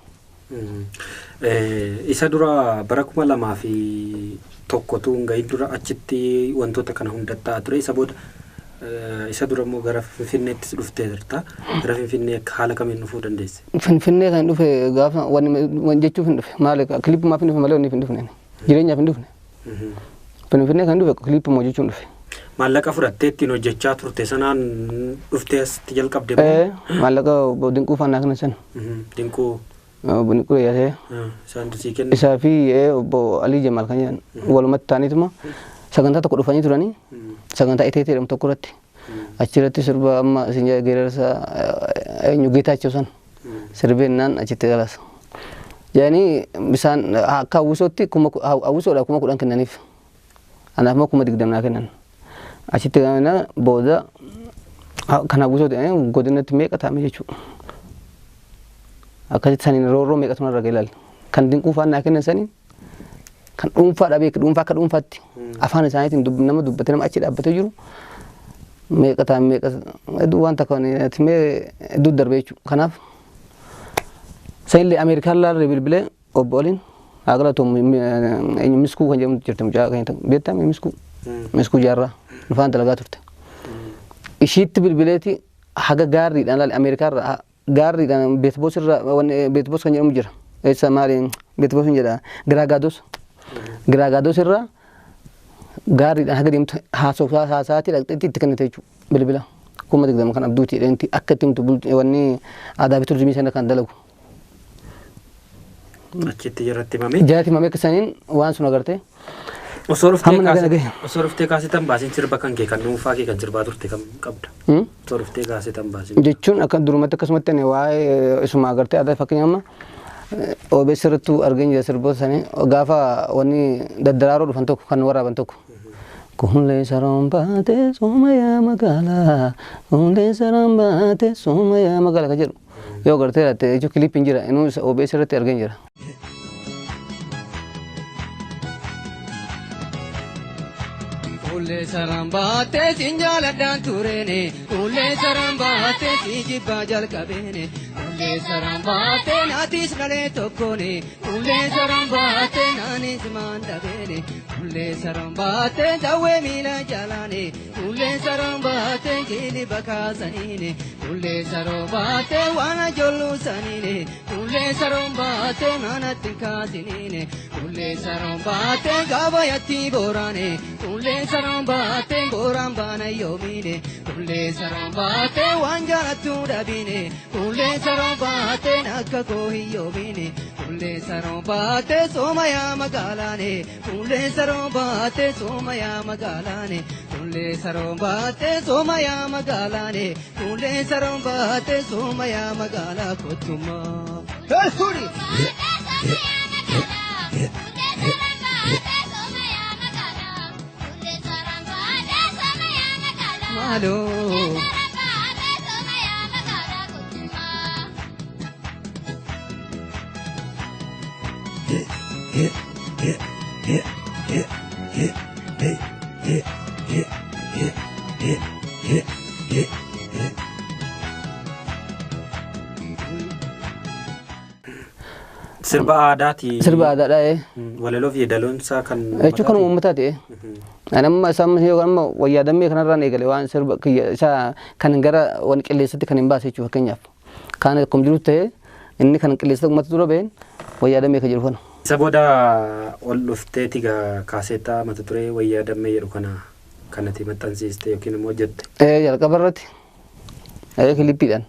[SPEAKER 1] Isa dura bara 2001tu hin gahin dura achitti wantoota kana hunda ta'aa ture. Isa booda, isa dura immoo gara Finfinneettis dhuftee jirta. Gara Finfinnee akka haala kamiin dhufuu dandeesse?
[SPEAKER 2] Finfinnee kan dhufe gaafa wanni jechuuf hin dhufe, maali, kiliippumaaf hin dhufe malee wanni hin dhufne, jireenyaaf hin dhufne. Finfinnee kan dhufe kiliippuma jechuun dhufe.
[SPEAKER 1] Maallaqa fudhattee ittiin hojjechaa turte sanaan dhuftee asitti jalqabde moo?
[SPEAKER 2] Maallaqa obbo Dinquu faana kana sana.
[SPEAKER 1] Dinquu.
[SPEAKER 2] Obbo Dinquu yaasee.
[SPEAKER 1] Isaan sii kennan.
[SPEAKER 2] Isaa fi obbo Alii Jamaal kan jedhan walumatti ta'aniituma sagantaa tokko dhufanii turanii sagantaa Iteetee jedhamu tokko irratti achirratti sirba amma isin geerarsa eenyu Geetaachoo sana sirbeennaan achitti galasa. Jedhanii bisaan akka hawwisootti hawwisoodha 10,000 kennaniif. Anaaf immoo 20,000 naa kennan. Achitti kana booda kan hawwisoo ta'e godinatti meeqa ta'ame jechuudha. Akkasitti saniin roorroo meeqatu narra ga'e ilaali. Kan Dinquu faan naa kennan saniin kan dhuunfaadha beeku dhuunfaa akka dhuunfaatti afaan isaaniitiin nama dubbatee nama achi dhaabbatee jiru meeqa ta'ame meeqa hedduu waan takka mee hedduu darbe jechuudha. Kanaaf sanillee Ameerikaan laallee bilbilee obbo Oliin haa galatoom Miskuu kan jedhamtu jirti mucaa kan beektaa Miskuu Miskuu Jaarraa nufaan dalagaa turte. Ishiitti bilbileeti haga gaarriidhaan laale Ameerikaarraa gaarriidhaan Beetboos irraa Beetboos kan jedhamu jira. Eessa maali Beetboos hin jedha Giraagaados. Giraagaados irraa gaarriidhaan haga deemtu haasofaa haasaatii dhaqxeetti itti kennite jechuudha bilbila. 20,000 kan abduuti jedhanitti akka itti himtu wanni aadaa fi turizimii sana kan dalagu.
[SPEAKER 1] Achitti jalatti himame.
[SPEAKER 2] Jalatti himame akka saniin waan sun agartee.
[SPEAKER 1] Osoo dhuftee kaasetan baasiin sirba kan kee kan dhuunfaa kee kan sirbaa turte kam qabda? Osoo dhuftee kaasetan baasiin.
[SPEAKER 2] Jechuun akka durumatti akkasumatti ani waa'ee isuma agartee aadaa fakkeenya amma OBS irrattuu argeen jira sirboota sanii gaafa wanni daddaraaroo dhufan tokko kan waraaban tokko. Kuulee saroon baatee sooma yaa magaalaa kuulee saroon baatee sooma yaa magaalaa kan jedhu yoo agartee jiraatte jechuun kiliippiin jira inuu OBS irratti argeen jira.
[SPEAKER 3] Kuulee saraan baatee siin jaaladhaan tureene kuulee saraan baatee si jibbaa jalqabeene kuulee saraan baatee naatis dhalee tokkoone kuulee saraan baatee naanis maan dhabeene kuulee saraan baatee jawwee miila jalaane kuulee saraan baatee jili bakaasaniine kuulee saroo baatee waan ajolluu saniine kuulee saroon baatee manatti kaasiniine kuulee saroon baatee gaafa yatti boraane kuulee saroon baatee booraan baana yoomine kuulee saroon baatee waan jaalattuu dhabine kuulee saroon baatee akka koo hiyyoomine kuulee saroon baatee sooma yaa magaalaane kuulee saroon baatee sooma yaa magaalaane kuulee saroon baatee sooma yaa magaalaane kuulee saroon baatee sooma yaa magaalaa kottumaa. Hey, Malo.
[SPEAKER 1] Sirba aadaati.
[SPEAKER 2] Sirba aadaadha.
[SPEAKER 1] Walaloo fi yeedaloonsaa kan.
[SPEAKER 2] Jechuun kan uummataa ta'e. Ani amma isaan yoo amma wayyaa dammee kanarraan eegale waan sirba isaa kan gara waan qilleensatti kan hin baase jechuudha fakkeenyaaf. Kaan akkuma jiru ta'e inni kan qilleensatti uummata dura baheen wayyaa dammee kan jiru kana.
[SPEAKER 1] Isa booda ol dhufteeti kaaseettaa mata duree wayyaa dammee jedhu kana kanatti maxxansiiste yookiin immoo hojjette.
[SPEAKER 2] Jalqaba irratti kilippiidhaan.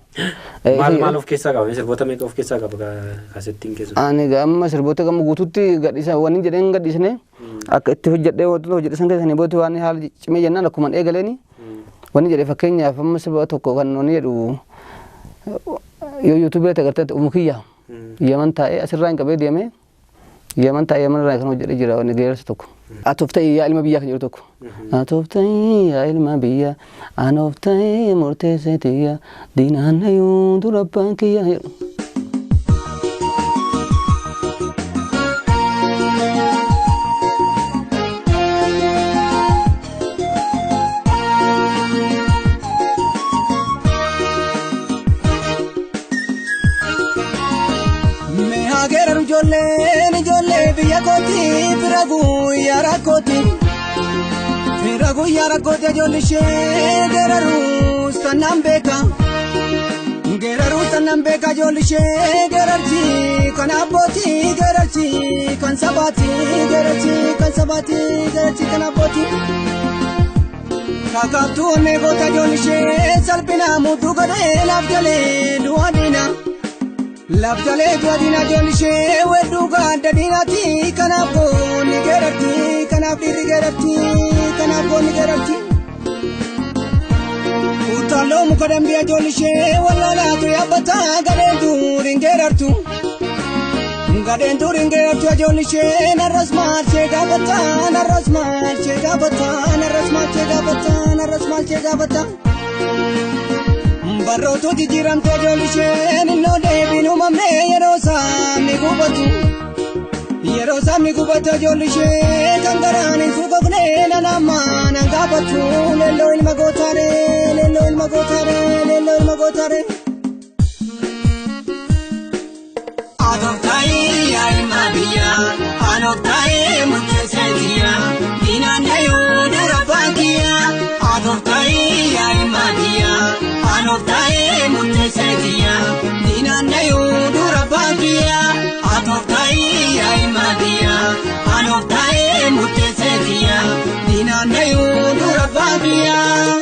[SPEAKER 1] Maal maal of keessaa qaba? Sirboota meeqa of keessaa qaba kaasettiin keessu?
[SPEAKER 2] Ani amma sirboota gama guutuutti gadhiisa waan jedheen gadhiisne akka itti hojjedhee wantoota hojjedhe san keessanii booda waan haala cimee jennaan akkuma eegaleeni wanni jedhe fakkeenyaaf amma sirba tokko kan wanni jedhu yoo yuutuubii irratti agartee umukiyya Yaman taa'ee asirraa hin qabee deemee Yaman taa'ee Yaman irraa kan hojjedhe jira wanni geerarsa tokko. Atoof ta'ee yaa ilma biyyaa kan jedhu tokko. Atoof ta'ee yaa ilma biyyaa anoof ta'ee murteessee tiyya diinaan nayuu dura abbaan kiyya jedhu.
[SPEAKER 3] Ijoolleen ijoollee biyya kooti fira guyyaa rakkooti. Fira guyyaa rakkooti ijoolli ishee geeraruus tanaan beeka. Geeraruus tanaan beeka ijoolli ishee geerarchi kan abbootii geerarchi kan sabaati geerarchi kan sabaati geerarchi kan abbootii.
[SPEAKER 4] Kakabtuu onnee goota ijoolli ishee salphina mudduu godhee laaf jalee du'a diina. Laaf jalee du'a diina ijoolli ishee weedduu gadda diinaati kanaaf goonni geerarti kanaaf dhiirri geerarti kanaaf goonni geerarti. Utaaloo muka dambii ijoolli ishee wallaalaatu yaabbata gadheen duuriin geerartu. Gadheen duuriin geerartu ijoolli ishee narras maalchee gaafata narras maalchee gaafata narras maalchee gaafata narras maalchee gaafata. Barrootu jijjiiramte ijoolli isheen innoo deebiin uumamne yeroo saamni gubatu. Yeroo saamni gubatu ijoolli ishee kan garaan hin suuqofne nanaammaa nan gaafatu. Leelloo ilma gootaaree leelloo ilma gootaaree leelloo ilma gootaaree. Atooftaayi yaa biyyaa anooftaayi murteessee jira diinaan dayuu dura baankiyaa. Atooftaayi yaa biyyaa anooftaayi murteessee jira diinaan dayuu dura baankiyaa. Atooftaayi yaa biyyaa anooftaayi murteessee jira diinaan dayuu dura baankiyaa.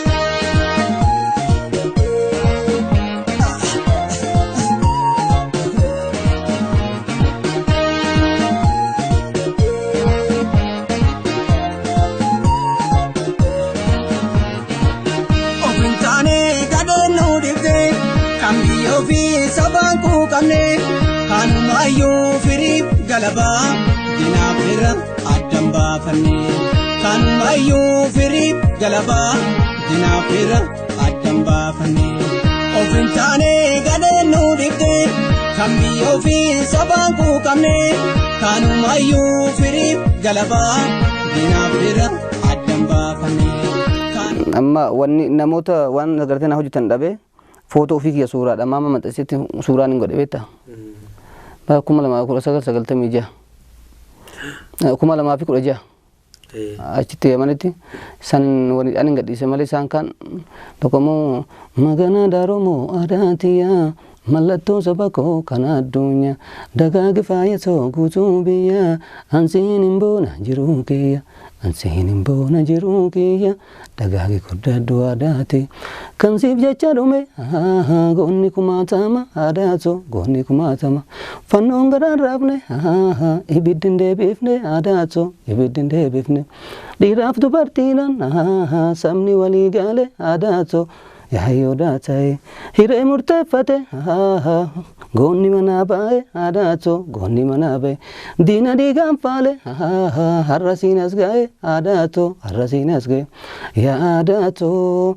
[SPEAKER 4] Sabaan kuuqamne kanumayyuu firiif galabaa diinaaf irra addan baafanne. Kanumayyuu firiif galabaa diinaaf irra addan baafanne. Of hin taane gadheen nu dhibde kan biyya ofii sabaan kuuqamne kanumayyuu firiif galabaa diinaaf irra addan baafanne.
[SPEAKER 2] Amma wanni namoota waan agartee na hojjetan dhabee footoo ofii kiyya suuraadha. Maama maxxansetti suuraan hin godhe beektaa? Bara 2019 96. 2016. Achitti Yamanitti san waliidhaan hin gadhiise malee isaan kaan tokko immoo magana daaroomoo aadaatiyaa mallattoo saba koo kan addunyaa dagaagi faayesoo guutuu biyyaa ansiin hin boona jiruu kiyya ansiin hin boona jiruu kiyya dagaagi guddadhu aadaati kan siif jecha dhume goonni kumaatama aadaatoo goonni kumaatama fannoon garaan raafne ibiddi hin deebifne aadaatoo ibiddi hin deebifne dhiiraaf dubartiidhaan sabni walii gale aadaatoo yaayyoo daataye hiree murteeffate goonni manaa ba'e aadaatoo goonni manaa ba'e diina dhiigaan faale har'a siin as ga'e aadaatoo har'a siin as ga'e yaa aadaatoo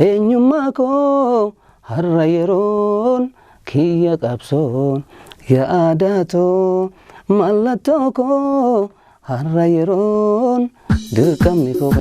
[SPEAKER 2] eenyummaa koo har'a yeroon kiyya qabsoon yaa aadaatoo mallattoo koo har'a yeroon dirqamni koo.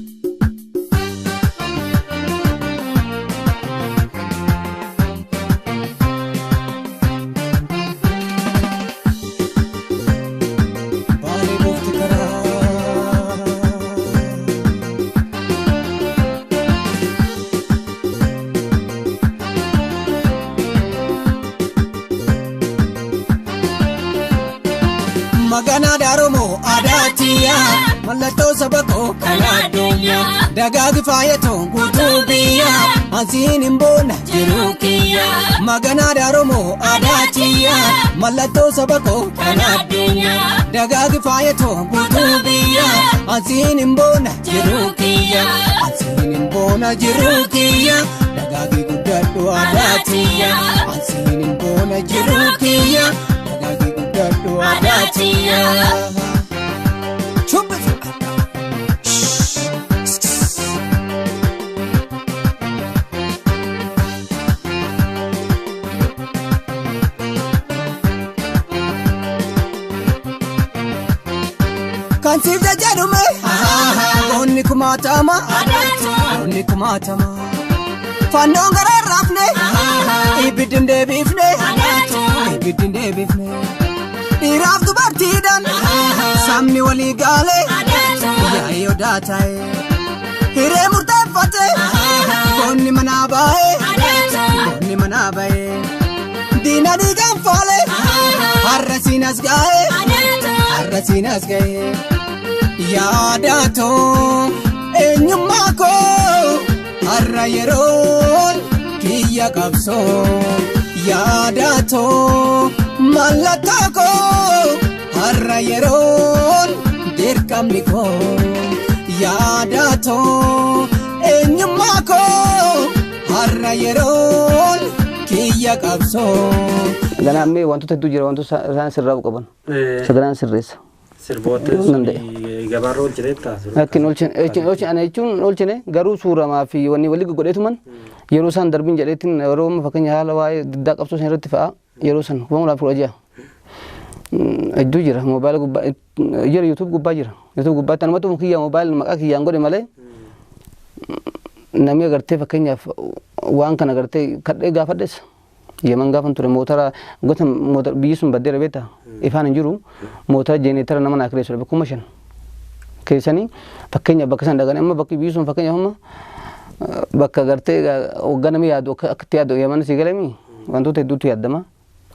[SPEAKER 4] Magana daaroomoo aadaatiyaa mallattoo saba koo kan addunyaa dagaagi faayatoo guutuu biyyaa ansiin hin boona jiruu kiyyaa. Magana daaroomoo aadaatiyaa mallattoo saba koo kan addunyaa dagaagi faayatoo guutuu biyyaa ansiin hin boona jiruu kiyyaa. Ansiin hin boona jiruu kiyyaa dagaagi guddadhu aadaatiyaa ansiin hin boona jiruu kiyyaa. Kan siif jecha dhume goonni kumaatama goonni kumaatama fannoon garaan raafne ibiddi hin deebifne ibiddi hin deebifne. Dhiiraaf dubartiidhaan sabni walii gale yaayyoo daataye hiree murteeffate goonni manaa ba'e goonni manaa ba'e diina dhiigaan faale har'a siin as ga'e har'a siin as ga'e yaadaatoo eenyummaa koo Har'a yeroon kiyya qabsoo yaadatoo mallattoo koo har'a yeroon dirqamni koo yaadatoo eenyummaa koo har'a yeroon kiyya qabsoo.
[SPEAKER 2] Ganaa ammee wantoota hedduu jira, wantoota isaan sirraa'uu qaban. Saganaan sirreessa.
[SPEAKER 1] Sirboota
[SPEAKER 2] Danda'e.
[SPEAKER 1] Gabaarra oolchiteetta?
[SPEAKER 2] Akkin oolchine, oolchine, ana jechuun oolchine garuu suuramaa fi wanni walii godheetuman yeroo isaan darbin jedheetiin yeroo amma fakkeenya haala waa'ee diddaa qabsoo san irratti fa'a yeroo san 2016. Hedduu jira moobaayila gubbaa jira, YouTube gubbaa jira. YouTube gubbaatti anumatu kiyya moobaayila maqaa kiyyaan godhe malee namni agartee fakkeenyaaf waan kana agartee kadhee gaafadhes. Yeman gaafan ture motora gosa motora biyyi sun baddeera beektaa, ifaan hin jiru, motora jeeneetara nama naa kireessu dhabe 5,000 keessanii fakkeenyaaf bakka san dhaqanii amma bakki biyyi sun fakkeenyaaf amma bakka agartee waggaa namni yaadu akkatti yaadu Yeman si galemi wantoota hedduutu yaaddama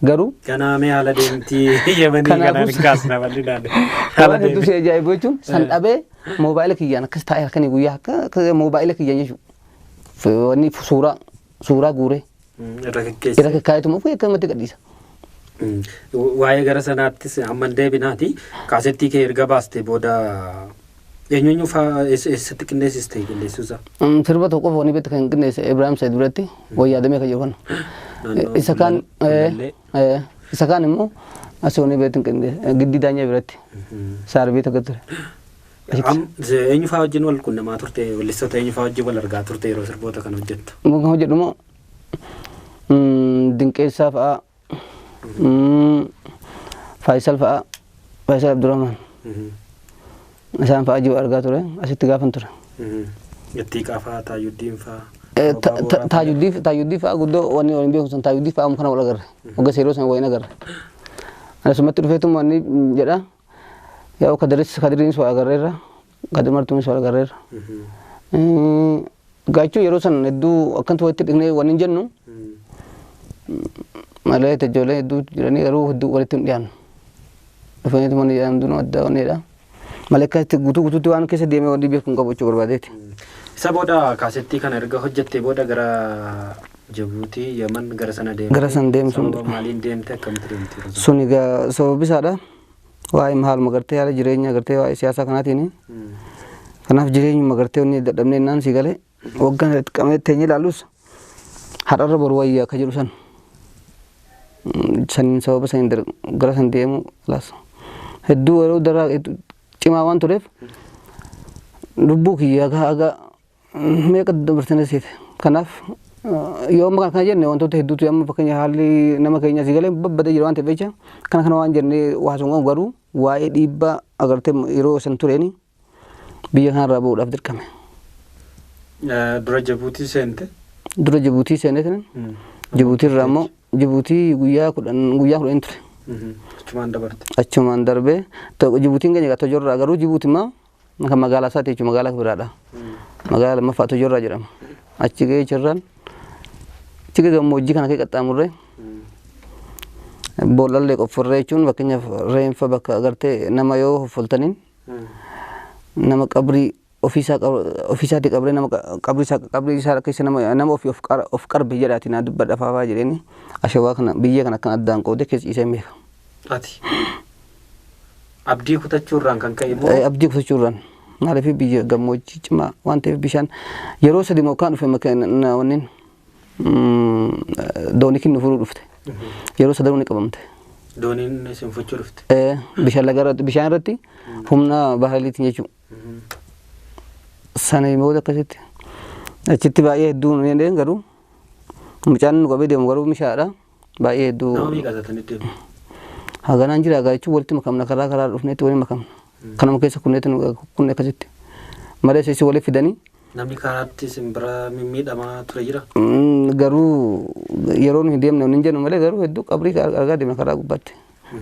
[SPEAKER 2] garuu.
[SPEAKER 1] Ganaa mee haala deemtii Yemanii kanaan kaasna bal'inaan. Haala
[SPEAKER 2] Waan hedduu si ajaa'ibu jechuun san dhabee moobaayila kiyyaan akkas taa'ee halkanii guyyaa akka moobaayila kiyyaan jechuudha. Wanni suuraa guuree
[SPEAKER 1] Irra kekkeessa.
[SPEAKER 2] Irra kakkaayetuma ofii akkanumatti gadhiisa.
[SPEAKER 1] Waa'ee gara sanaattis hamma hin deebinaati. Kaasettii kee erga baastee booda eenyu fa'aa eessatti qindeessiste qindeessuusaa?
[SPEAKER 2] Sirba tokko qofa wanni beektu kan qindeesse Ibrahim Said biratti wayyaadamee kan jiru kana. Isa kaan isa kaan immoo asii wanni beektu qindeesse Giddii Daanyaa biratti saarbii tokko ture.
[SPEAKER 1] Eenyu fa'aa wajjin wal quunnamaa turte, weellistoota eenyu fa'aa wajjin wal argaa turte yeroo sirboota kana hojjettu?
[SPEAKER 2] Kan hojjedhu immoo Dinqeessaa fa'aa, Faayisal fa'aa, Faayisal Abdurrahman isaan fa'aa jiru argaa ture asitti gaafan ture.
[SPEAKER 1] Ittiiqaa fa'aa, Taayyuddiin fa'aa.
[SPEAKER 2] Taayyuddii fa'aa guddoo wanni waliin beeku sun Taayyuddii fa'aa kana wal agarre wagga seeroo sana waliin agarre. Asumatti dhufeetuma wanni jedha yaa'u Kadiris Kadiriinis wal agarreerra, Kadir Martuunis wal agarreerra. Gaachuu yeroo san hedduu akkantu walitti dhiqnee wanni hin jennu malee ijoollee hedduu jiranii garuu hedduu walitti hin dhiyaannu. Dhufaniitu manni jedhamtu adda wanniidha. Malee akkasitti guutuu guutuutti waan keessa deemee wanni beeku hin qabu jechuu barbaadeeti.
[SPEAKER 1] Isa booda kaasettii kana erga hojjettee booda gara Jabuutii, Yaman gara sana deemte.
[SPEAKER 2] Gara sana deemtu.
[SPEAKER 1] Sababa maaliin deemte, akkamitti deemte yeroo sana?
[SPEAKER 2] Sun egaa sababi isaadha. Waa'ee haaluma gartee haala jireenya gartee waa'ee siyaasaa kanaatiin. Kanaaf jireenyuma gartee wanni dadhabnee naan si galee waggaan itti qabnee teenyee ilaalus har'arra boru wayyaa akka jedhu san. Saniin sababa saniin gara san deemu laas. Hedduu yeroo daraa cimaa waan tureef lubbuu kiyya haga meeqa dabarsanii seete. Kanaaf yoo amma kana jenne wantoota hedduutu amma fakkeenya haalli nama keenya si galee babbadee jira waan ta'eef jecha kana kana waan jennee waa sun garuu waa'ee dhiibbaa agartee yeroo san tureeni biyya kanarraa bahuudhaaf dirqame.
[SPEAKER 1] Dura Jabuutii seente?
[SPEAKER 2] Dura Jabuutii seenee Jabuutii irraa immoo Jabuutii guyyaa 10 guyyaa 10 ture.
[SPEAKER 1] Achumaan dabarte.
[SPEAKER 2] Achumaan darbee Jabuutiin keenya Tojorraa garuu Jabuutii immoo kan magaalaa isaati jechuudha, magaalaa biraadha. Magaalaa lammaffaa Tojorraa jedhama. Achi gahee jirraan achi gahee gammoojjii kana kee qaxxaamurree boollallee qofforree jechuun fakkeenyaaf reenfa bakka agartee nama yoo hoffoltaniin nama qabrii ofiisaatii qabree nama qabrii isaa keessa nama ofii of qarbe jedhaati naa dubbadha faafaa jedheeni ashawaa kana biyya kana akkan addaan qoodee keessa ciisee beeka.
[SPEAKER 1] Ati abdii kutachuurraan kan ka'e immoo?
[SPEAKER 2] Abdii kutachuurraan maaliif biyya gammoojjii cimaa waan ta'eef bishaan yeroo sadi mokaan dhufe wanneen doonii kinnu furuu dhufte yeroo sadanuu ni qabamte.
[SPEAKER 1] Dooniin isin fuchuu dhufte?
[SPEAKER 2] Bishaan laga irratti bishaan irratti humna baahaliitiin jechuudha. Sana booda akkasitti achitti baay'ee hedduu nu dandeenye garuu mucaan nu qabee deemu garuu mishaadha baay'ee hedduu.
[SPEAKER 1] Nama meeqa taatanii deemu?
[SPEAKER 2] Haganaan jira hagaa jechuun walitti makamna karaa karaa dhufneetti waliin makamna. Kanuma keessa kunneetti nu kunne akkasitti malee isii walitti fidanii.
[SPEAKER 1] Namni karaatti isin bira mimmiidhamaa ture jira?
[SPEAKER 2] Garuu yeroo nuyi deemne hin jennu malee garuu hedduu qabrii argaa deemna karaa gubbaatti.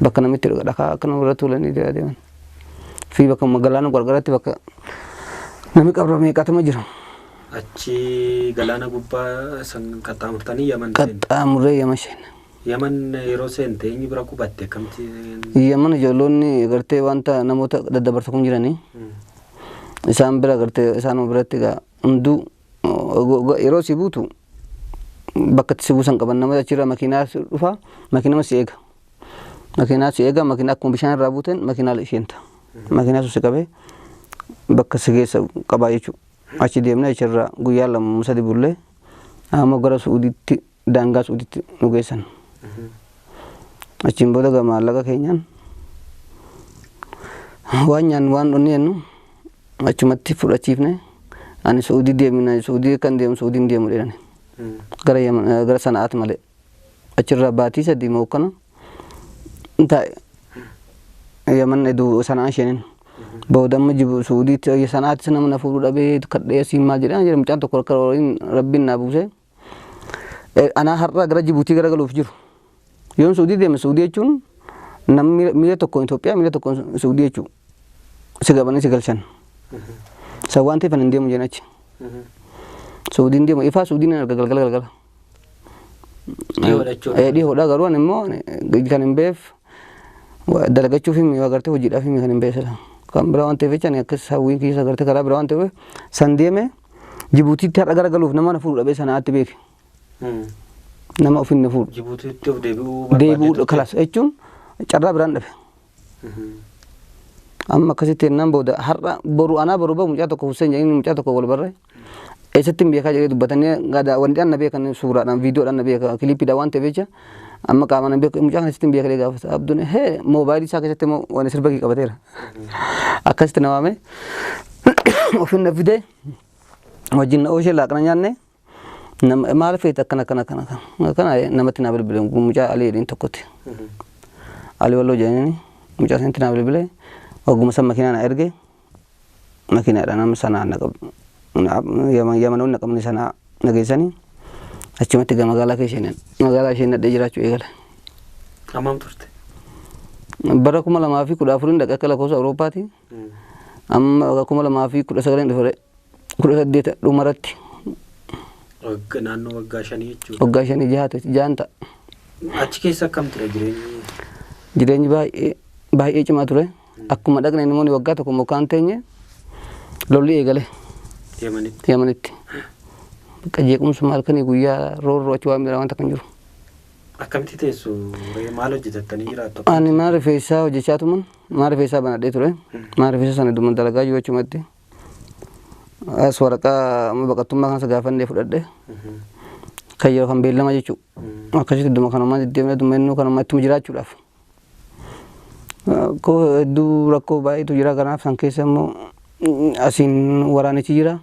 [SPEAKER 2] Bakka namitti dhakaa akka nama irra tuulanii deeman. Fi bakka galaana gargaraatti bakka namni qabra meeqatuma jira.
[SPEAKER 1] Achi galaana gubbaa san qaxxaamurtanii Yaman seente?
[SPEAKER 2] Qaxxaamurree Yaman seenne.
[SPEAKER 1] Yaman yeroo seente eenyu bira qubatte, akkamitti?
[SPEAKER 2] Yaman ijoollonni gartee wanta namoota daddabarsa kun jiranii. Isaan bira gartee isaanuma biratti egaa hunduu Yeroo si buutu bakka itti si buusan qaban nama achirra makiinaa si dhufa makiinama si eega. Makiinaa si eega makiinaa akkuma bishaan irraa buuteen makiinaa isheenta. Makiinaa sun si qabee bakka si geessa qabaa jechuudha. Achi deemnee achirra guyyaa 2 3 bullee amma gara Suudiitti daangaa Suudiitti nu geessan. Achiin booda gaa maallaqa keenyaan waan nyaannu waan dhunni jennu achumatti fudhachiifne ani Suudii deemina Suudii kan deemu Suudiin deemu jedhani. Gara Yaman gara Sana'aati malee achirraa baatii 3 moo akkana taa'e Yaman eduu Sana'aan isheenin. Booda amma jibu Suudiitti Sana'aattis nama na fuudhuu dhabee kadhee asiin maal jedhan jedhe mucaan tokko akka rabbiin naa buuse. Anaa har'a gara Jibuutii gara galuuf jiru. Yoon Suudii deeme Suudii jechuun namni miila tokkoon Itoophiyaa miila tokkoon Suudii jechuudha. Si qabanii si galchan. San waan ta'eef ani hin deemu jedhan achi. Suudiin deemu ifaa Suudiin hin arga galgala galgala.
[SPEAKER 1] Dhiyoodha jechuudha.
[SPEAKER 2] Dhiyoodha garuu ani immoo kan hin beef dalagachuuf himi agartee hojiidhaaf himi kan hin beef. Kan biraa waan ta'eef jecha ani akkas hawwiin keessa agartee karaa biraa waan ta'eef san deeme Jibuutiitti har'a gara galuuf nama na fuudhu dhabee Sana'aatti beeke. Nama ofiin na fuudhu.
[SPEAKER 1] Jibuutiitti of deebi'uu barbaadde
[SPEAKER 2] Deebi'uu
[SPEAKER 1] turte?
[SPEAKER 2] kalaas jechuun carraa biraan dhabe. Amma akkasitti jennaan booda har'a boru anaa boru bahu mucaa tokko Hussein jedhanii mucaa tokko wal barre. Eessatti hin beekaa jedhee dubbatanii gada wanti na beekan suuraadhaan viidiyoodhaan na beeka kiliippiidhaan waan ta'eef jecha amma qaamaan hin beeku mucaa kana eessatti hin beeka jedhee gaafata. Abduun hee moobaayilii isaa keessatti immoo waan sirba kee qabateera. Akkasitti na waame ofiin na fidee wajjin na ooshee laaqana nyaanne nama maal feete akkana akkana akkana akkana namatti naa bilbile mucaa Alii jedheen tokkotti. Alii Walloo jedhanii mucaa sanitti naa bilbile ogguma san makiinaa na erge makiinaadhaan amma sanaa na qabu Yamanoonni na qabni sanaa na geessanii achumatti gara magaalaa keessa isheen magaalaa isheen nadhee jiraachuu eegale.
[SPEAKER 1] Hammam turte?
[SPEAKER 2] Bara 2014 dhaqee akka lakkoofsa Awurooppaati. Amma 2019 dhufe 18 dhumarratti.
[SPEAKER 1] Naannoo waggaa 5 jechuudha.
[SPEAKER 2] Waggaa 5 6 ta'a.
[SPEAKER 1] Achi keessa akkam ture jireenyi?
[SPEAKER 2] Jireenyi baay'ee baay'ee cimaa ture. Akkuma dhaqne namoonni waggaa tokko mukaan teenye lolli eegale.
[SPEAKER 1] Yamanitti.
[SPEAKER 2] Yamanitti. Bakka jeequmsuma halkanii guyyaa roorroo achi waan biraa wanta kan jiru.
[SPEAKER 1] Akkamitti teessu maal hojjetattanii jiraattu?
[SPEAKER 2] Ani mana rifeensaa hojjechaa tuman mana rifeensaa banadhee ture. Mana rifeensaa sana dhuma dalagaa jiru achumatti. As waraqaa baqattummaa kanas gaafannee fudhadhe. Kan yeroo kan beellama jechuudha. Akkasitti dhuma kanumaan deddeemnee dhuma innuu kanuma ittuma jiraachuudhaaf. Rakkoo hedduu rakkoo baay'eetu jira kanaaf san keessa immoo asiin waraanichi jira.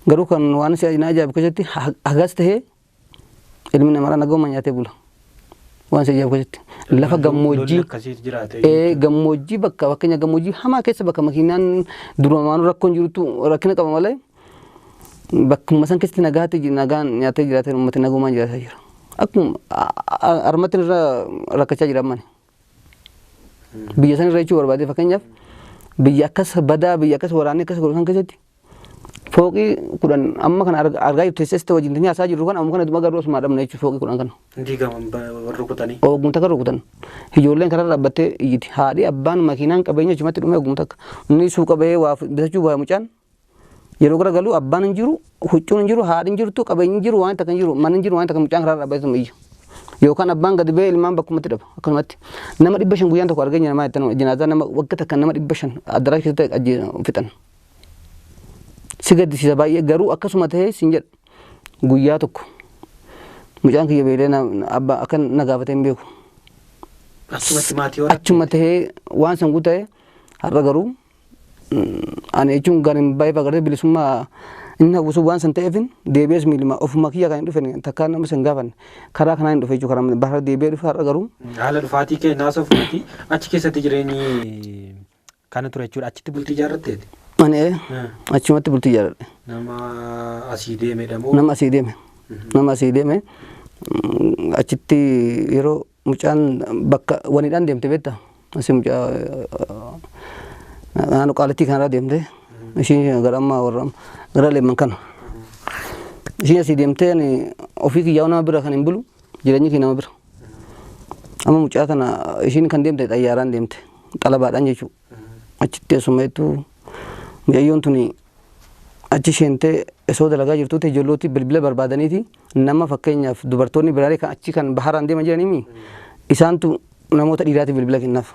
[SPEAKER 2] Garuu kan waan si na ajaa'ibu keessatti hagas tahee ilmi namaa naguma nyaatee bula. Waan si ajaa'ibu keessatti lafa gammoojjii gammoojjii bakka fakkeenya gammoojjii hamaa keessa bakka makiinaan durumaanuu rakkoon jirutu rakkina qaba malee bakkuma san keessatti nagaatti nagaan nyaatee jiraatee uummati nagumaan jiraataa jira. Akkuma armatti irra rakkachaa jira ammani. Biyya san irra jechuu barbaade fakkeenyaaf biyya akkas badaa biyya akkas waraanni akkas godhu san keessatti fooqii 10 amma kana argaa jirtu teessee wajjin teenyee haasaa jirru kan amma kana dhuma garuu osuma dhabne jechuudha fooqii 10 kana.
[SPEAKER 1] Diigaman warri rukutanii.
[SPEAKER 2] Oogumta kan rukutan. Ijoolleen karaa dhaabbattee iyyiti. Haadhi abbaan makiinaan qabeenya achumatti dhume oogumta akka. Inni suuqa bahee waa bitachuu bahe mucaan yeroo gara galu abbaan hin jiru, huccuun hin jiru, haadhi hin jirtu, qabeenyi hin jiru, waan takka hin jiru, manni hin jiru, waan takka mucaan karaa dhaabbatee iyya. Yookaan abbaan gadi bahee ilmaan bakkumatti dhaba akkasumatti. Nama 500 guyyaan tokko argee namaa jettan jinaazaa nama wagga takka nama 500 addaraasha keessatti ajjeesan fixan. Si gaddisiisa baay'ee garuu akkasuma tahee siin jedha guyyaa tokko mucaan kiyya beelee abbaa akka na gaafatee hin beeku.
[SPEAKER 1] Achumatti maatii horatte?
[SPEAKER 2] Achuma tahee waan san guutee har'a garuu ani jechuun kan hin baay'ee agartee bilisummaa inni hawwisu waan san ta'eefin deebi'ees miilima ofuma kiyya kan hin dhufe takkaa nama san gaafanne karaa kanaa hin dhufe jechuudha karaa bahara deebi'ee dhufe har'a garuu.
[SPEAKER 1] Haala dhufaatii kee naasoo fuuti achi keessatti jireenyi kana ture jechuudha achitti bultii ijaarratteeti?
[SPEAKER 2] Ani achumatti bultii ijaarradhe.
[SPEAKER 1] Nama asii deemedha moo?
[SPEAKER 2] Nama asii deeme. Nama asii deeme achitti yeroo mucaan bakka waniidhaan deemte beektaa? Asii mucaa naannoo qaalittii kanarraa deemte. Ishiin gara ammaa warra gara leemman kana. Ishiin asii deemtee ani ofii kiyyaa nama bira kan hin bulu jireenyi kee nama bira. Amma mucaa tana ishiin kan deemte xayyaaraan deemte xalabaadhaan jechuudha. Achitti asuma hedduu mucayyoon tuni Achi isheentee osoo dalagaa jirtuutti ijoollooti bilbila barbaadaniiti nama fakkeenyaaf dubartoonni biraalee kan achi kan baharaan deeman jiraniimi isaantu namoota dhiiraatiif bilbila kennaaf.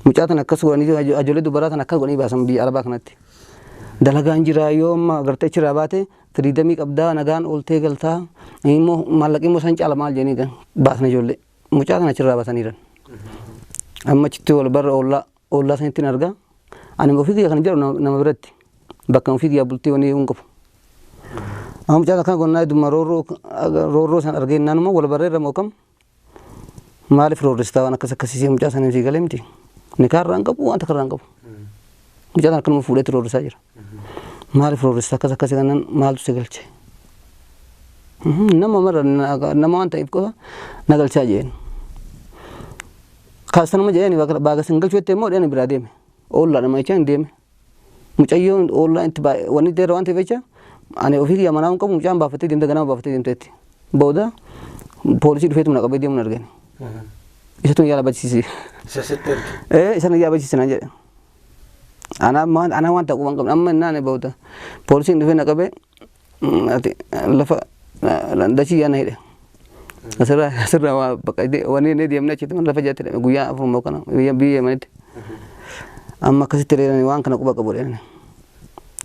[SPEAKER 2] Mucaa tan akkas godhanii ijoollee dubaraa tan akkas godhanii baasan biyya arabaa kanatti. Dalagaan jira yoo amma agartee achirraa baate firiidamii qabdaa nagaan ooltee galtaa immoo maallaqni immoo isaan caala maal jedhanii baasan ijoollee. Mucaa tan achirraa baasaniiran. Amma achitti wal barra oollaa oollaa sanitti hin argaa. Ani ofii kiyya kan jedhu nama biratti bakka ofii kiyya bultii wani hin qabu. Amma mucaa akkana gonnaa dhuma roorroo roorroo san argee naanuma wal barree irra mookam maaliif roorristaa waan akkas akkasii mucaa sana sii galee miti. Nikaa irraa hin qabu waan takka irraa hin qabu. Mucaa sana akkanuma fuudheetti roorrisaa jira. Maaliif roorristaa akkas akkasii kanaan maaltu si galche? Nama mara nama waan ta'eef qofa na galchaa jeen. Kaastanuma jedheen baaga sin galchuu jettee immoo dheen biraa deeme. Oollaa nama jechaa hin deeme. Mucayyoon oollaa itti baay'ee wanni dheeraa waan ta'eef jecha ani ofii kiyya manaa hin qabu mucaan baafattee deemte ganama baafattee deemteetti. Booda poolisii dhufeetu na qabee deemuun argani. Isatu yaala bachisiise.
[SPEAKER 1] Isa sitti erge.
[SPEAKER 2] Ee isa na yaala naan jedhe. Anaa waan anaa waan ta'u waan qabne amma innaan booda poolisiin dhufee na qabee ati lafa dachii yaana hidhe. Asirraa asirraa waa bakka wanni inni deemnee achitti lafa jaatti hidhame guyyaa afur moo kana biyya yemanitti. Amma akkasitti dheerani waan kana quba qabu dheerani.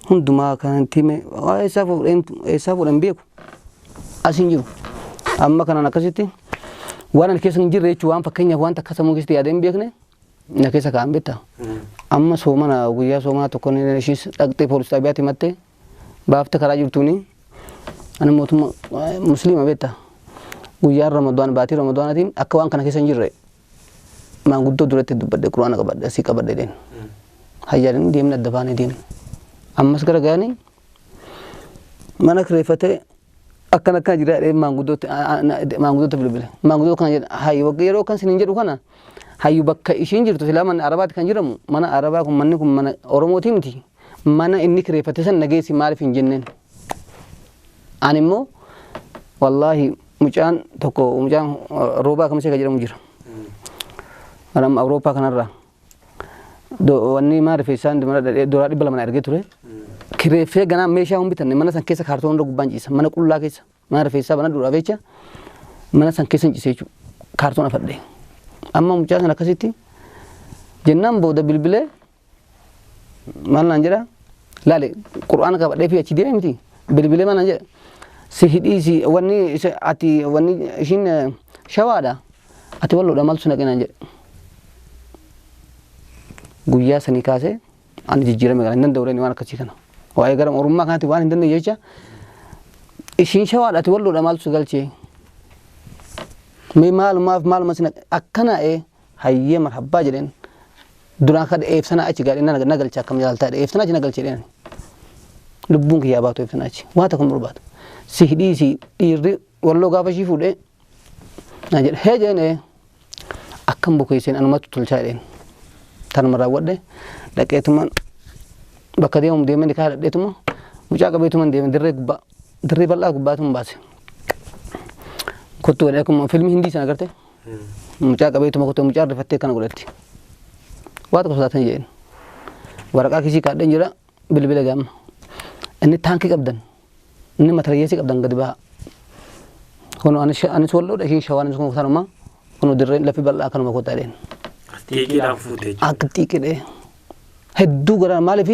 [SPEAKER 2] Hundumaa kan time waa eessaa fuudheen eessaa fuudhan beeku. As hin jiru. Amma kanaan akkasitti waan ani keessa hin jirre jechuun waan fakkeenyaaf waan takka sammuu keessatti yaadee hin beekne na keessa kaa'an beektaa. Amma soomana guyyaa soomana tokko ishiis dhaqxee poolis xaabiyaatti himattee baafte karaa jirtuuni ani mootummaa musliima beektaa. Guyyaan ramadaan baatii ramadaanaatiin akka waan kana keessa hin jirre maanguddoo duratti dubbadhe quraana qabadhe asii qabadhe dheen. Hayyaadhaan deemne adda baanee deemne. Ammas gara gaanii mana kireeffatee akkana akkana jira jedhee maanguddootti maanguddoota bilbile. Maanguddoo kana jedha hayyu bakka yeroo kan isiniin jedhu kana hayyu bakka ishiin jirtu silaa mana arabaatti kan jedhamu mana arabaa kun manni kun mana Oromooti miti. Mana inni kireeffate san nageessi maaliif hin jenneen. Ani immoo wallaahi mucaan tokko mucaan roobaa kamisee kan jedhamu jira. Anam Awurooppaa kanarraa. Wanni maa rifeessaan doolaa 200 na ergee ture. Kireeffee ganaa meeshaa hin bitanne mana san keessa kaartoon irra gubbaan ciisa mana qullaa keessa mana rifeessaa bana duudhaaf jecha mana san keessa hin ciise jechuudha. Kaartoon afadhee. Amma mucaa sana akkasitti jennaan booda bilbilee maal naan jedha laale qur'aana qabadhee fi achi deeme miti bilbilee maal naan jedha si hidhii si wanni ati wanni ishiin shawaadha ati walloodha maaltu si naqe naan jedhe. Guyyaa sanii kaasee ani jijjiirame gara hin danda'u waan akkasii kana. Waa'ee gara oromummaa kanatti waan hin dandeenye jecha ishiin shawaadha ati walloodha maaltu si galchee. Mee maalumaaf maaluma si naqe akkana ee hayyee marhabbaa jedheen duraan kada eebsana achi gaadhe na galcha akkam jaaltaa eebsana achi na galchee jedheen. Lubbuun kiyyaa baatu eebsana achi waan tokko hin barbaadu. Si hidhii si dhiirri walloo gaafa ishii fuudhee na jedhe hee jedheen ee akkam bukeesseen anumatu tolchaa jedheen. Tanuma raawwadhe dhaqeetuma bakka deemamu deemee nikaa hidhadheetuma mucaa qabeetuma deeme dirree gubbaa dirree bal'aa gubbaatuma baase. Kottu godhee akkuma fiilmii hindii sana agarte mucaa qabeetuma kottu mucaa rifattee kana godhatti. Waa tokko sodaatan jedheen. Waraqaa kiisii kaadheen jira bilbila gaama. Inni taankii qabdan inni matarayyeesii qabdan gadi baha. Kun anis walloodha isheen shawaan anis kun kanuma kun dirreen lafi bal'aa kanuma kottaa jedheen.
[SPEAKER 1] Xiiqiidhaan fuute jechuudha.
[SPEAKER 2] Akka xiiqidhee hedduu gara maaliif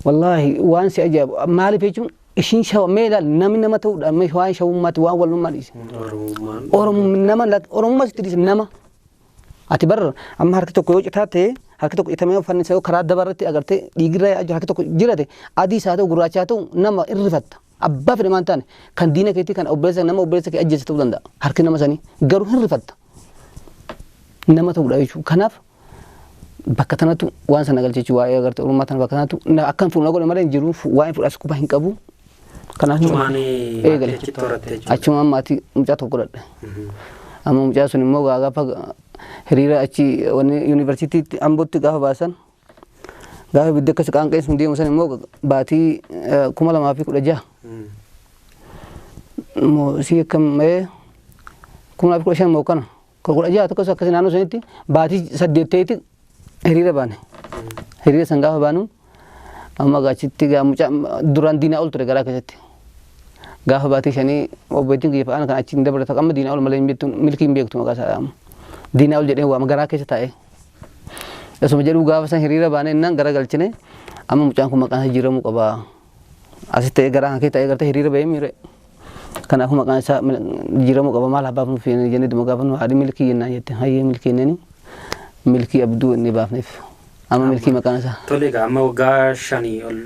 [SPEAKER 2] wallaahi waan si ajaa'ibu maaliif jechuun ishiin shawa mee ilaali namni nama ta'uudha mee waan shawummaatti waan wallummaa dhiise.
[SPEAKER 1] Oromummaan.
[SPEAKER 2] Oromo nama Oromummaa sitti dhiise nama. Ati bar amma harki tokko yoo citaa ta'e harki tokko citamee uffanni isaa yoo karaa dabarratti agartee dhiigirra yaa'aa jiru harki tokko jirate adii isaa ta'u gurraacha haa ta'u nama irrifatta. Abbaa fedhe maan taane kan diina keetii kan obboleessa nama obboleessa kee ajjeese ta'uu danda'a harki nama sanii garuu hirrifatta. Nama ta'uudha jechuudha. Kanaaf bakka tanatu waan sana galche jechuudha waa'ee agartee oromummaa tana bakka tanatu akkan fuula godhe malee hin jiru waa'ee fuudhaas quba hin qabu. Kanaaf
[SPEAKER 1] Achumaan
[SPEAKER 2] eegale.
[SPEAKER 1] maatii achitti horatte jechuudha.
[SPEAKER 2] Achumaan maatii mucaa tokko godhadhe. Amma mucaa sun immoo gaafa hiriira achi wanni yuunivarsiitiitti Ambootti gaafa baasan gaafa ibiddi akkas qaanqeen sun deemu san immoo baatii 2016. Moo si akkam mee 2015 moo kana 16 tokkos akkasii naannoo sanitti baatii 8 ta'etti hiriira baane. Hiriira san gaafa baanu Amma achitti mucaa duraan diinaa ol ture garaa keessatti. Gaafa baatii shanii obboleettiin kiyya fa'aan kan achiin dabalata amma diinaa ol malee hin beektu milkii hin beektu maqaa isaa diinaa ol jedhee waama garaa keessa taa'e. Asuma jedhu gaafa san hiriira baanee innaan gara galchine amma mucaan kun maqaan isaa jijjiiramuu qaba. Asitti ta'ee garaa keessa taa'ee gartee hiriira bahee miire. Kanaafuu maqaan isaa jijjiiramuu qaba maal haa baafnuuf jennee dhuma gaafannu haadhi milkii jennaan jette hayyee milkii jenneen milkii abduu inni baafneef amma milkii maqaan isaa.
[SPEAKER 1] Tole egaa amma waggaa 5 ol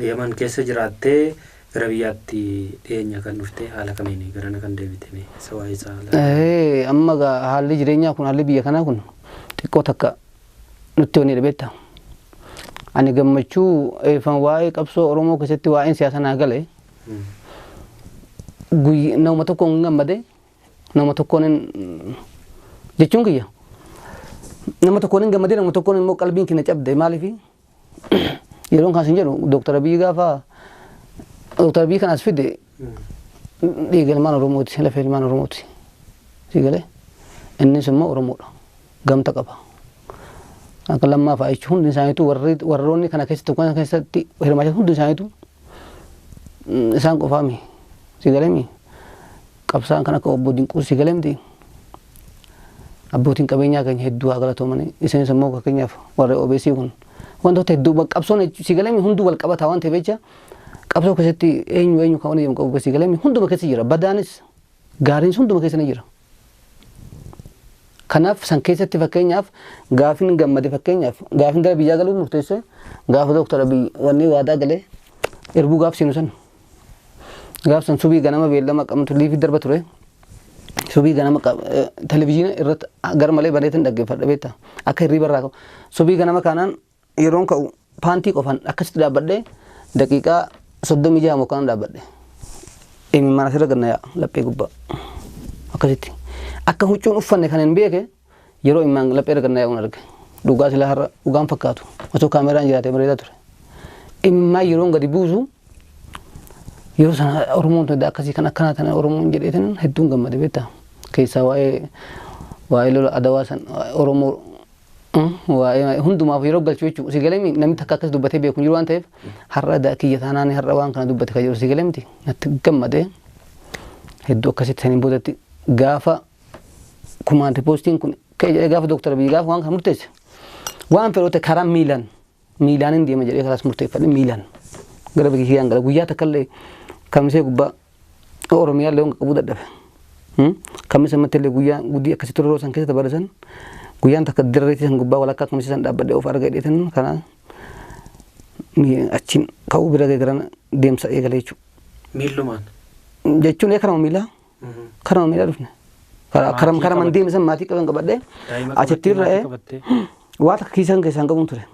[SPEAKER 1] Yaman keessa jiraattee gara biyyaatti dhiyeenya kan dhufte haala kamiin garana kan deebite isa waa'ee isaa haala.
[SPEAKER 2] Amma egaa haalli jireenyaa kun haalli biyya kanaa kun xiqqoo takka nutti wanni beekta. Ani gammachuu eefan waa'ee qabsoo Oromoo keessatti waa'een siyaasaa naa gale. Nama tokkoon hin gammade nama tokkoon hin jechuun kiyya. Nama tokkoon hin gammade nama tokkoon immoo qalbiin kiyya cabde maaliifi yeroon kaas hin jedhu Dooktar Abiyyi gaafa Dooktar Abiyyi kan as fide dhiiga ilmaan Oromooti lafee ilmaan Oromooti. Si galee innis immoo Oromoodha gamta qaba. Akka lammaa fa'a jechuun hundi isaaniitu warroonni kana keessatti tokko keessatti hirmaachaa hundi isaaniitu isaan qofaami. Si galee mi qabsaan kan akka obbo Dinquu si galee miti. Abbootiin qabeenyaa keenya hedduu haa galatoomani isinis immoo fakkeenyaaf warra OBS kun wantoota hedduu qabsoon si galee mi hunduu wal qabataa waan ta'eef jecha qabsoo keessatti eenyu eenyu kan jedhamu qabu si galee mi hunduma keessa jira badaanis gaariinis hunduma keessa ni jira. Kanaaf san keessatti fakkeenyaaf gaafin gammade fakkeenyaaf gaafin gara biyyaa galuu murteesse gaafa Dooktar Abiyyi wanni waadaa galee erbuu gaaf seenu san gaaf san subii ganama beellama qabnu liifii darba ture. Subii ganama televizyiina irratti gar malee bareetan dhaggeeffadha beektaa akka hirriba irraa ka'u subii ganama kanaan yeroon ka'u paantii qofaan akkasitti dhaabbadhee daqiiqaa 36 mokaan dhaabbadhe. Imimmaan asirra ganna yaa'a laphee gubbaa akkasitti akka huccuun uffanne kan hin beeke yeroo imimmaan laphee irra ganna yaa'uun arge dhugaa silaa har'a dhugaan fakkaatu osoo kaameraan jiraate bareedaa ture. Imimmaan yeroon gadi buusu yeroo sana Oromoon tun akkasii kan akkanaa tana Oromoon jedheetin hedduun gammade beektaa keessaa waa'ee lola adawaa san Oromoo waa'ee hundumaaf yeroo galchu jechuudha si galee namni takka akkas dubbatee beeku hin jiru waan ta'eef har'a kiyya taanaan har'a waan kana dubbate kan jiru si galee miti natti gammade hedduu akkasitti saniin boodatti gaafa kumaanti poostiin kun ka'e jedhee gaafa Dooktar Abiyyi gaafa waan kana murteesse waan fedhote karaa miilaan miilaan hin deema jedhee karaas murteeffadhe miilaan gara biyya kiyyaan gara guyyaa takka illee kamisee gubbaa Oromiyaa illee qabuu dadhabe. Kamisa ammatti illee guyyaa guddii akkasitti yeroo san keessatti baratan guyyaan takka dirreetti san gubbaa walakkaa kamisa san dhaabbadhee of arga jedheetan kana achiin ka'uu bira gara deemsa eegalee jechuudha.
[SPEAKER 1] Miillumaan?
[SPEAKER 2] Jechuun karama miilaa. Karama miilaa dhufne. Karama deemsa san maatii qaban qabadhee achitti irra waa takka kiisaan keessaan qabuun ture.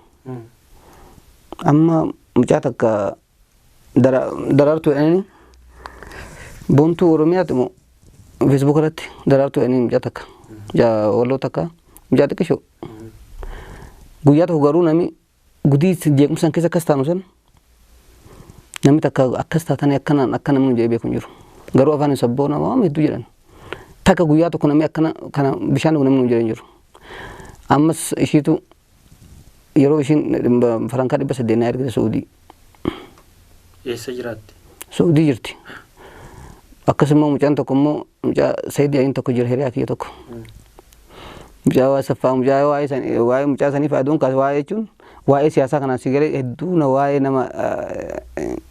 [SPEAKER 2] Amma mucaa takka daraartuu jedhanii boontuu Oromiyaati moo Facebook irratti daraartuu jedhanii mucaa takka mucaa walloo takka mucaa xiqqishoo guyyaa tokko garuu namni gudii jeequmsaan keessa akkas taanu san namni takka akkas taatanii akkanaan akka namni jedhee beeku hin jiru garuu afaan sabboona waan hedduu jedhan takka guyyaa tokko namni akkana kana bishaan dhugu namni jedhee hin jiru ammas ishiitu yeroo ishiin farankaa 800 naa ergite Saudii.
[SPEAKER 1] Eessa jiraatti?
[SPEAKER 2] Saudii jirti. Akkasuma mucaan tokko immoo mucaa Saayid Yaa'in tokko jira hiriyaa kiyya tokko. Mucaa waa saffaa mucaa waa'ee mucaa sanii faayidoon kaase waa'ee jechuun waa'ee siyaasaa kanaan si galee hedduu na waa'ee nama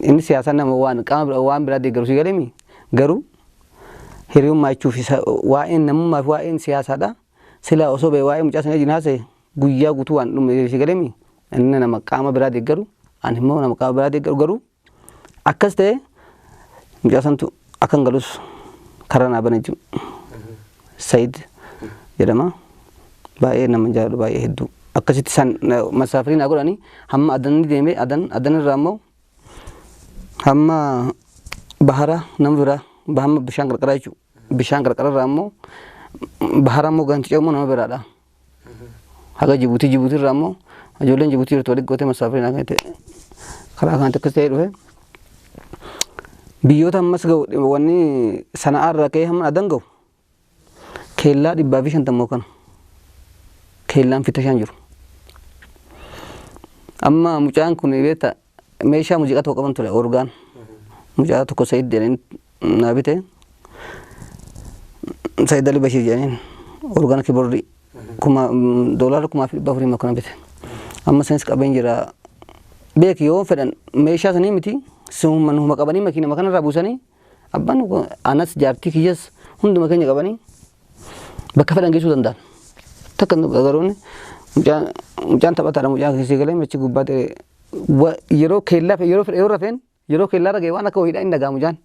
[SPEAKER 2] inni siyaasaa nama waan qaama waan biraa deeggaru si galee mi garuu hiriyummaa jechuuf waa'een namummaa fi waa'een siyaasaadha. Silaa osoo ba'e waa'ee mucaa sanii wajjin haasa'e guyyaa guutuu waan dhume si galee mi inni nama qaama biraa deeggaru ani immoo nama qaama biraa deeggaru garuu akkas ta'e mucaa santu akkan galus karaa naa bane jechuudha. Saayid jedhama. Baay'ee nama jaalladhu baay'ee hedduu. Akkasitti isaan masaafirii naa godhanii hamma adanni deemee adan adanirraa immoo hamma bahara nama biraa hamma bishaan qarqaraa jechuudha. Bishaan qarqararraa immoo bahara immoo ganti ce'u nama biraadha. Haga Jibuutii Jibuutiirraa immoo ijoolleen Jibuutii jirtu walitti gootee masaafirii naa kennite karaa kanatti akkas ta'ee dhufe. Biyyoota ammas ga'u wanni sana'aa irraa ka'ee hamma adan ga'u keellaa 150 kana keellaan fitashaan jiru. Amma mucaan kun beektaa Meeshaa muuziqaa tokko qaban ture orgaan. Mucaa tokko Said jedhaniin naa bite. Said Ali Bashir jedhaniin orgaan kiboordii kuma doolaara 1400 makana bite. Amma sanis qabeen jira. Beeki yoo fedhan meeshaa sanii miti summa numa qabanii makiina makanarraa buusanii abbaan anas jaartii kiyyas hunduma keenya qabanii bakka fedhan geessuu danda'an. Takka garuu mucaan taphataadha mucaan keessi galee achi gubbaa ta'e yeroo keellaa yeroo rafeen yeroo keellaa ragee waan akka wayiidhaa hin dhaga'amu mucaan.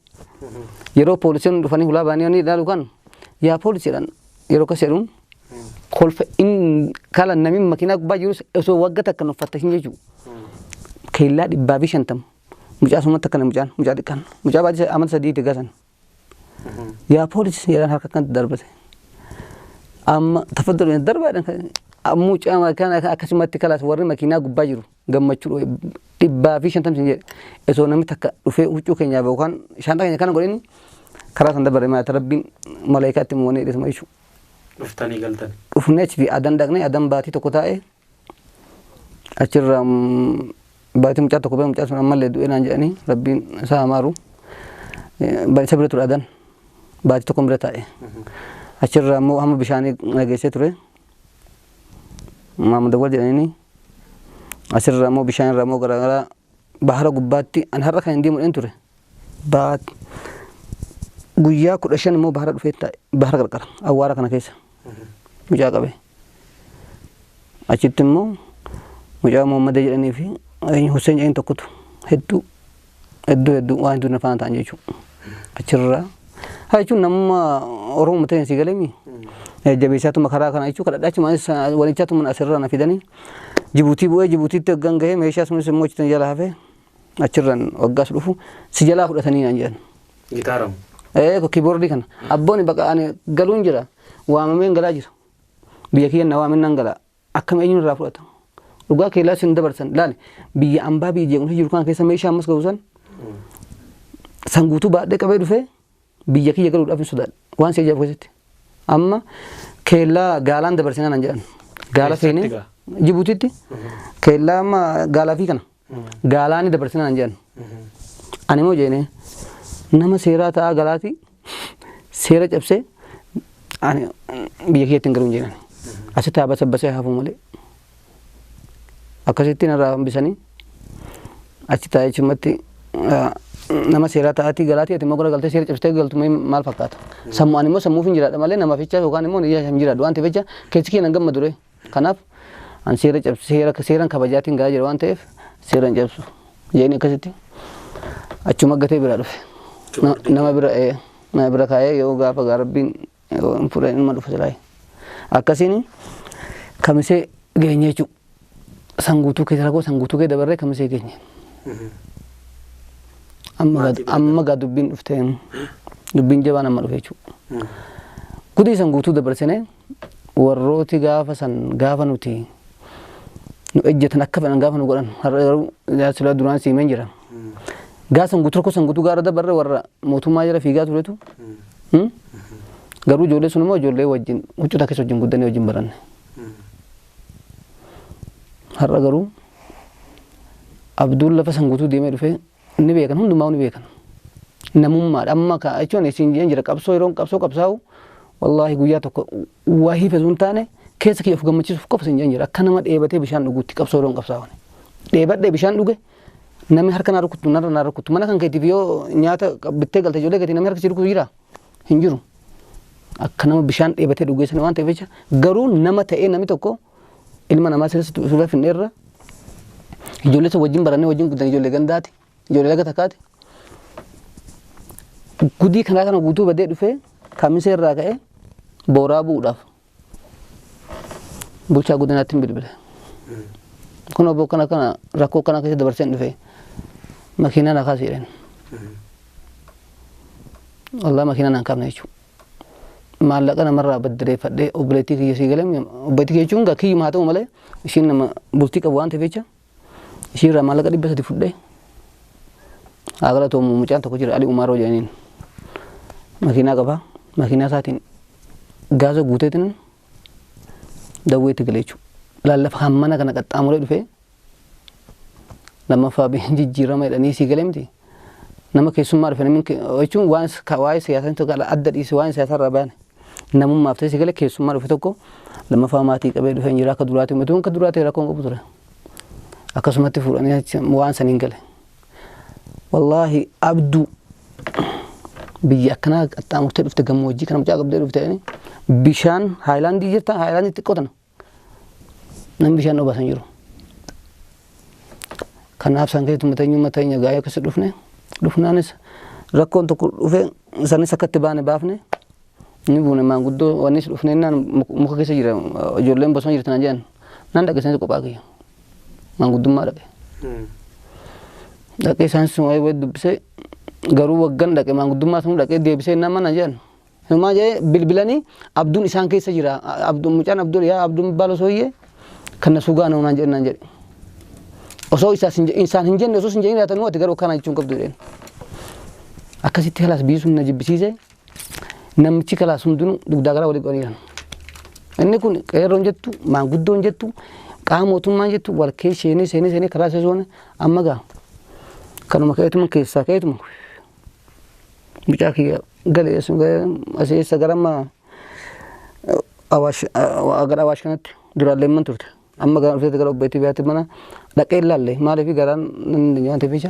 [SPEAKER 2] Yeroo poolisiin dhufanii hulaa baanii ni ilaalu kan yaa poolisiidhaan yeroo akkas jedhuun kolfa in kala namni makiinaa gubbaa jirus osoo wagga takka nu fattashin jechuudha. Keellaa 150 mucaa sumatti akkana mucaan mucaa xiqqaan mucaa baadii amata sadiitti gasan. Yaa poolisii jedhan harka kan darbate. Amma tafaddalu darbaadhaan mucaa kana akkasumatti kalaas warri makiinaa gubbaa jiru gammachuu 150 sin jedhe osoo namni takka dhufee huccuu keenyaaf yookaan shaantaa keenya kana godhin karaa san dabarre maata rabbiin malaayikaatti moonee dhisma jechuudha.
[SPEAKER 1] Dhuftanii galtan.
[SPEAKER 2] Dhufnee achi adan dhaqnee adan baatii tokko taa'ee achirraa baatii mucaa tokko bee mucaa sun ammallee du'ee naan jedhanii rabbiin isaa hamaaru isa bira ture adan baatii tokko bira taa'e. Achirraa immoo hamma bishaanii nageessee ture. Maamud Awwal jedhanii asirraa immoo bishaan irraa immoo garaagaraa bahara gubbaatti ani har'a kan hin deemu ture. Guyyaa 15 immoo bahara dhufee taa'e bahara qarqara awwaara kana keessa mucaa qabe. Achitti immoo mucaa Muhammadee jedhanii fi Hussein jedhanii tokkotu hedduu hedduu hedduu waan hedduu na faana ta'an jechuudha. Achirraa haa jechuun namummaa Oromoo ta'een si galeemi. Jabeessaatuma karaa kana jechuun kadhadhaachuma walichaatuma asirraa na fidanii Jibuutii bu'ee Jibuutiitti hoggan gahee meeshaa sunis immoo achitti jala hafee achirraan waggaas dhufu si jalaa fudhatanii naan jedhan.
[SPEAKER 1] Gitaaramu.
[SPEAKER 2] Kiiboordii kana abboon baqa ani galuun jira waamameen galaa jira biyya kiyya na waamen nan galaa akkam eenyuun irraa fudhata dhugaa keellaa sin dabarsan laali biyya ambaa biyya jeequmsi jiru kana keessa meeshaa ammas gahu san san guutuu baadhee qabee dhufee biyya kiyya galuudhaaf hin sodaadhe waan si ajaa'ibu keessatti amma keellaa gaalaan dabarsinaa naan jedhan gaala
[SPEAKER 1] Eessatti
[SPEAKER 2] seenee
[SPEAKER 1] gaa?
[SPEAKER 2] Jibuutiitti keellaa amma gaalaa fi kana gaalaani dabarsinaa naan jedhan ani immoo jeenee nama seeraa ta'aa galaati seera cabsee ani biyya kiyyatti hin galuun jeenan asitti haa basabbasee hafuu malee akkasitti narraa hambisanii achi taa'ee achumatti nama seeraa ta'aatii galaatii ati immoo gara galtee seera cabsitee galtu maal fakkaata sammuu ani immoo sammuuf hin jiraadha malee namaaf jecha yookaan immoo niyyaa hin jiraadhu waan ta'eef jecha keessi kiyya nan gammadu ture kanaaf ani seera cabse seera seeran kabajaatiin galaa jira waan ta'eef seera hin cabsu jeeni akkasitti achuma gatee biraa dhufe. Nama bira nama bira kaa'ee yoo gaafa gaa rabbiin yoo hin fudhan ilma dhufa silaayi. Akkasiin kamisee geenye jechuudha. Sanguutuu keessa rakkoo sanguutuu kee dabarree kamisee geenye. Amma gaa dubbiin dhuftee dubbiin jabaan amma dhufe jechuudha. Gudii sanguutuu dabarsinee warrooti gaafa san gaafa nuti nu ejjetan akka fedhan gaafa nu godhan har'a garuu silaa duraan siimeen jira. Gaa sanguutuu rakkoo sanguutuu gaara dabarre warra mootummaa jala fiigaa turetu. Garuu ijoollee sun immoo ijoollee wajjin huccuu keessa wajjin guddannee wajjin baranne. Har'a garuu Abduun lafa sanguutuu deemee dhufee ni beekan hundumaa ni beekan. Namummaadha amma ka jechuun isin jeen jira qabsoo yeroon qabsoo qabsaa'u wallaahi guyyaa tokko waa hiife sun taane keessa kiyya of gammachiisuuf qofa isin jeen jira akka nama dheebatee bishaan dhuguutti qabsoo yeroon qabsaa'u. Dheebadhee bishaan dhuge namni harka naa rukuttu narra naa rukuttu mana kan keetiif yoo nyaata bittee galte ijoollee keetii namni harka si rukutu jira hin jiru. Akka nama bishaan dheebatee dhugee sana waan ta'eef jecha garuu nama ta'ee namni tokko ilma namaa sirriitti suura finneerra ijoollee sun wajjin barannee wajjin guddan ijoollee gandaati ijoollee laga takkaati. Gudii kanaa kana guutuu badee dhufee kamisee irraa ka'ee booraa bu'uudhaaf bulchaa godinaatti hin bilbile. Kun obbo kana kana rakkoo kana keessa dabarsee hin dhufee makiinaa na kaasi jedheen. Wallaahi makiinaa na hin kaafne jechuudha. Maallaqa namarraa baddireeffadhee obboleettii kiyya sii galee obboleettii kiyya jechuun gaa kiyyuma haa ta'u malee ishiin nama bultii qabu waan ta'eef jecha ishiin irraa maallaqa 300 fudhee haa galatoomu mucaan tokko jira Ali Umaaroo jedhaniin makiinaa qaba makiinaa isaatiin gaaza guuteetiin dawweetti galee jechuudha. Laallafa hammana kana qaxxaamuree dhufee Lammaffaa jijjiirama jedhanii sii galee miti. Nama keessummaa dhufe namni jechuun waan waa'ee siyaasaa tokko adda dhiise waan siyaasaa irraa baane. Namummaaf ta'e sii galee keessummaa dhufe tokko lammaffaa maatii qabee dhufe hin jira akka duraati uumatu akka duraati rakkoon qabu ture. Akkasumatti fuudhanii waan saniin gale. Wallaahi abduu biyya akkanaa qaxxaamurtee dhufte gammoojjii kana mucaa qabdee dhufte bishaan haayilaandii jirta haayilaandii xiqqoo tana namni bishaan dhobaasan jiru. Kanaaf isaan keessatti mateenyu mateenya gaa'ee akkasi dhufne dhufnaanis rakkoon tokko dhufe sanis akkatti baane baafne ni buune maanguddoo wannis dhufne naan muka keessa jira ijoolleen bosona jirti naan jedhan naan dhaqe isaanis kophaa kiyya maanguddummaa dhaqe. Dhaqee isaanis waa'ee waa'ee dubbisee garuu waggan dhaqe maanguddummaa sun dhaqee deebisee nama naan jedhan. Himaa jedhee bilbilanii abduun isaan keessa jira abduun mucaan abduun yaa abduun baala sooyyee kan na sugaa naan jedhan naan jedhe. Osoo isaan hin jenne osoo hin jedhin laatan ati garuu akkana jechuun qabdu jedheen. Akkasitti kalaas biyyi sun na jibbisiise namichi kalaas hundinuu dugdaa gara walii qabaniiran. Inni kun qeerroon jettu maanguddoon jettu qaama mootummaan jettu wal keessa seenee seenee seenee karaa seesoon amma gaa kanuma ka'eetuma keessaa ka'eetuma mucaa kiyya galee asii eessa gara amma Awaash gara Awaash kanatti duraallee man turte. Amma gara dhufeetti gara obboleettii biyyaatti mana dhaqee ilaalle maaliif garaan namni nyaate ficha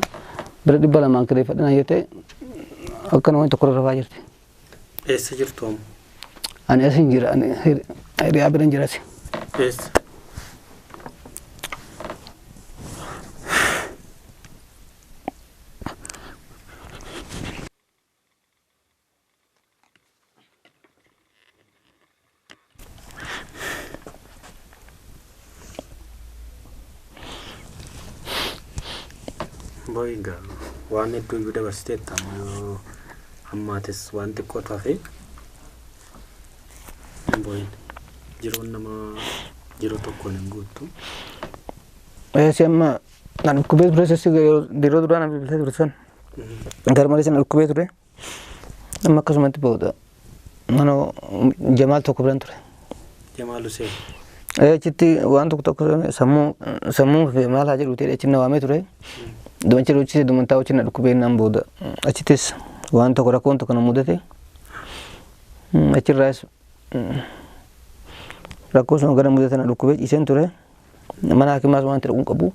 [SPEAKER 2] bira 200 kireeffadhe naan jettee akkana waan tokko rafaa jirti.
[SPEAKER 1] Eessa jirtu amma?
[SPEAKER 2] Ani as hin jira ani hiriyaa bira hin jira asi.
[SPEAKER 1] Eessa? Boyinga waan hedduu iyyuu dabarsiteetta yoo ammaatis waan xiqqootu hafe boyin jiruun nama yeroo tokkoon hin guuttu.
[SPEAKER 2] Si amma an dhukkubee ture si yeroo duraa na bilbiltee ture san gara malee sana dhukkubee ture amma akkasumatti booda mana Jamaal tokko biran ture.
[SPEAKER 1] Jamaal Hussein.
[SPEAKER 2] Achitti waan tokko tokko sammuu sammuun maal haa jedhu ta'e achi na waamee ture. Dumachi ruchise dumantaa wajjin na dhukkubee naan booda achittis waan tokko rakkoon tokko na mudate achirraas rakkoo sun gara mudate na dhukkubee ciiseen ture mana hakimaas waan itti dhaquun qabu.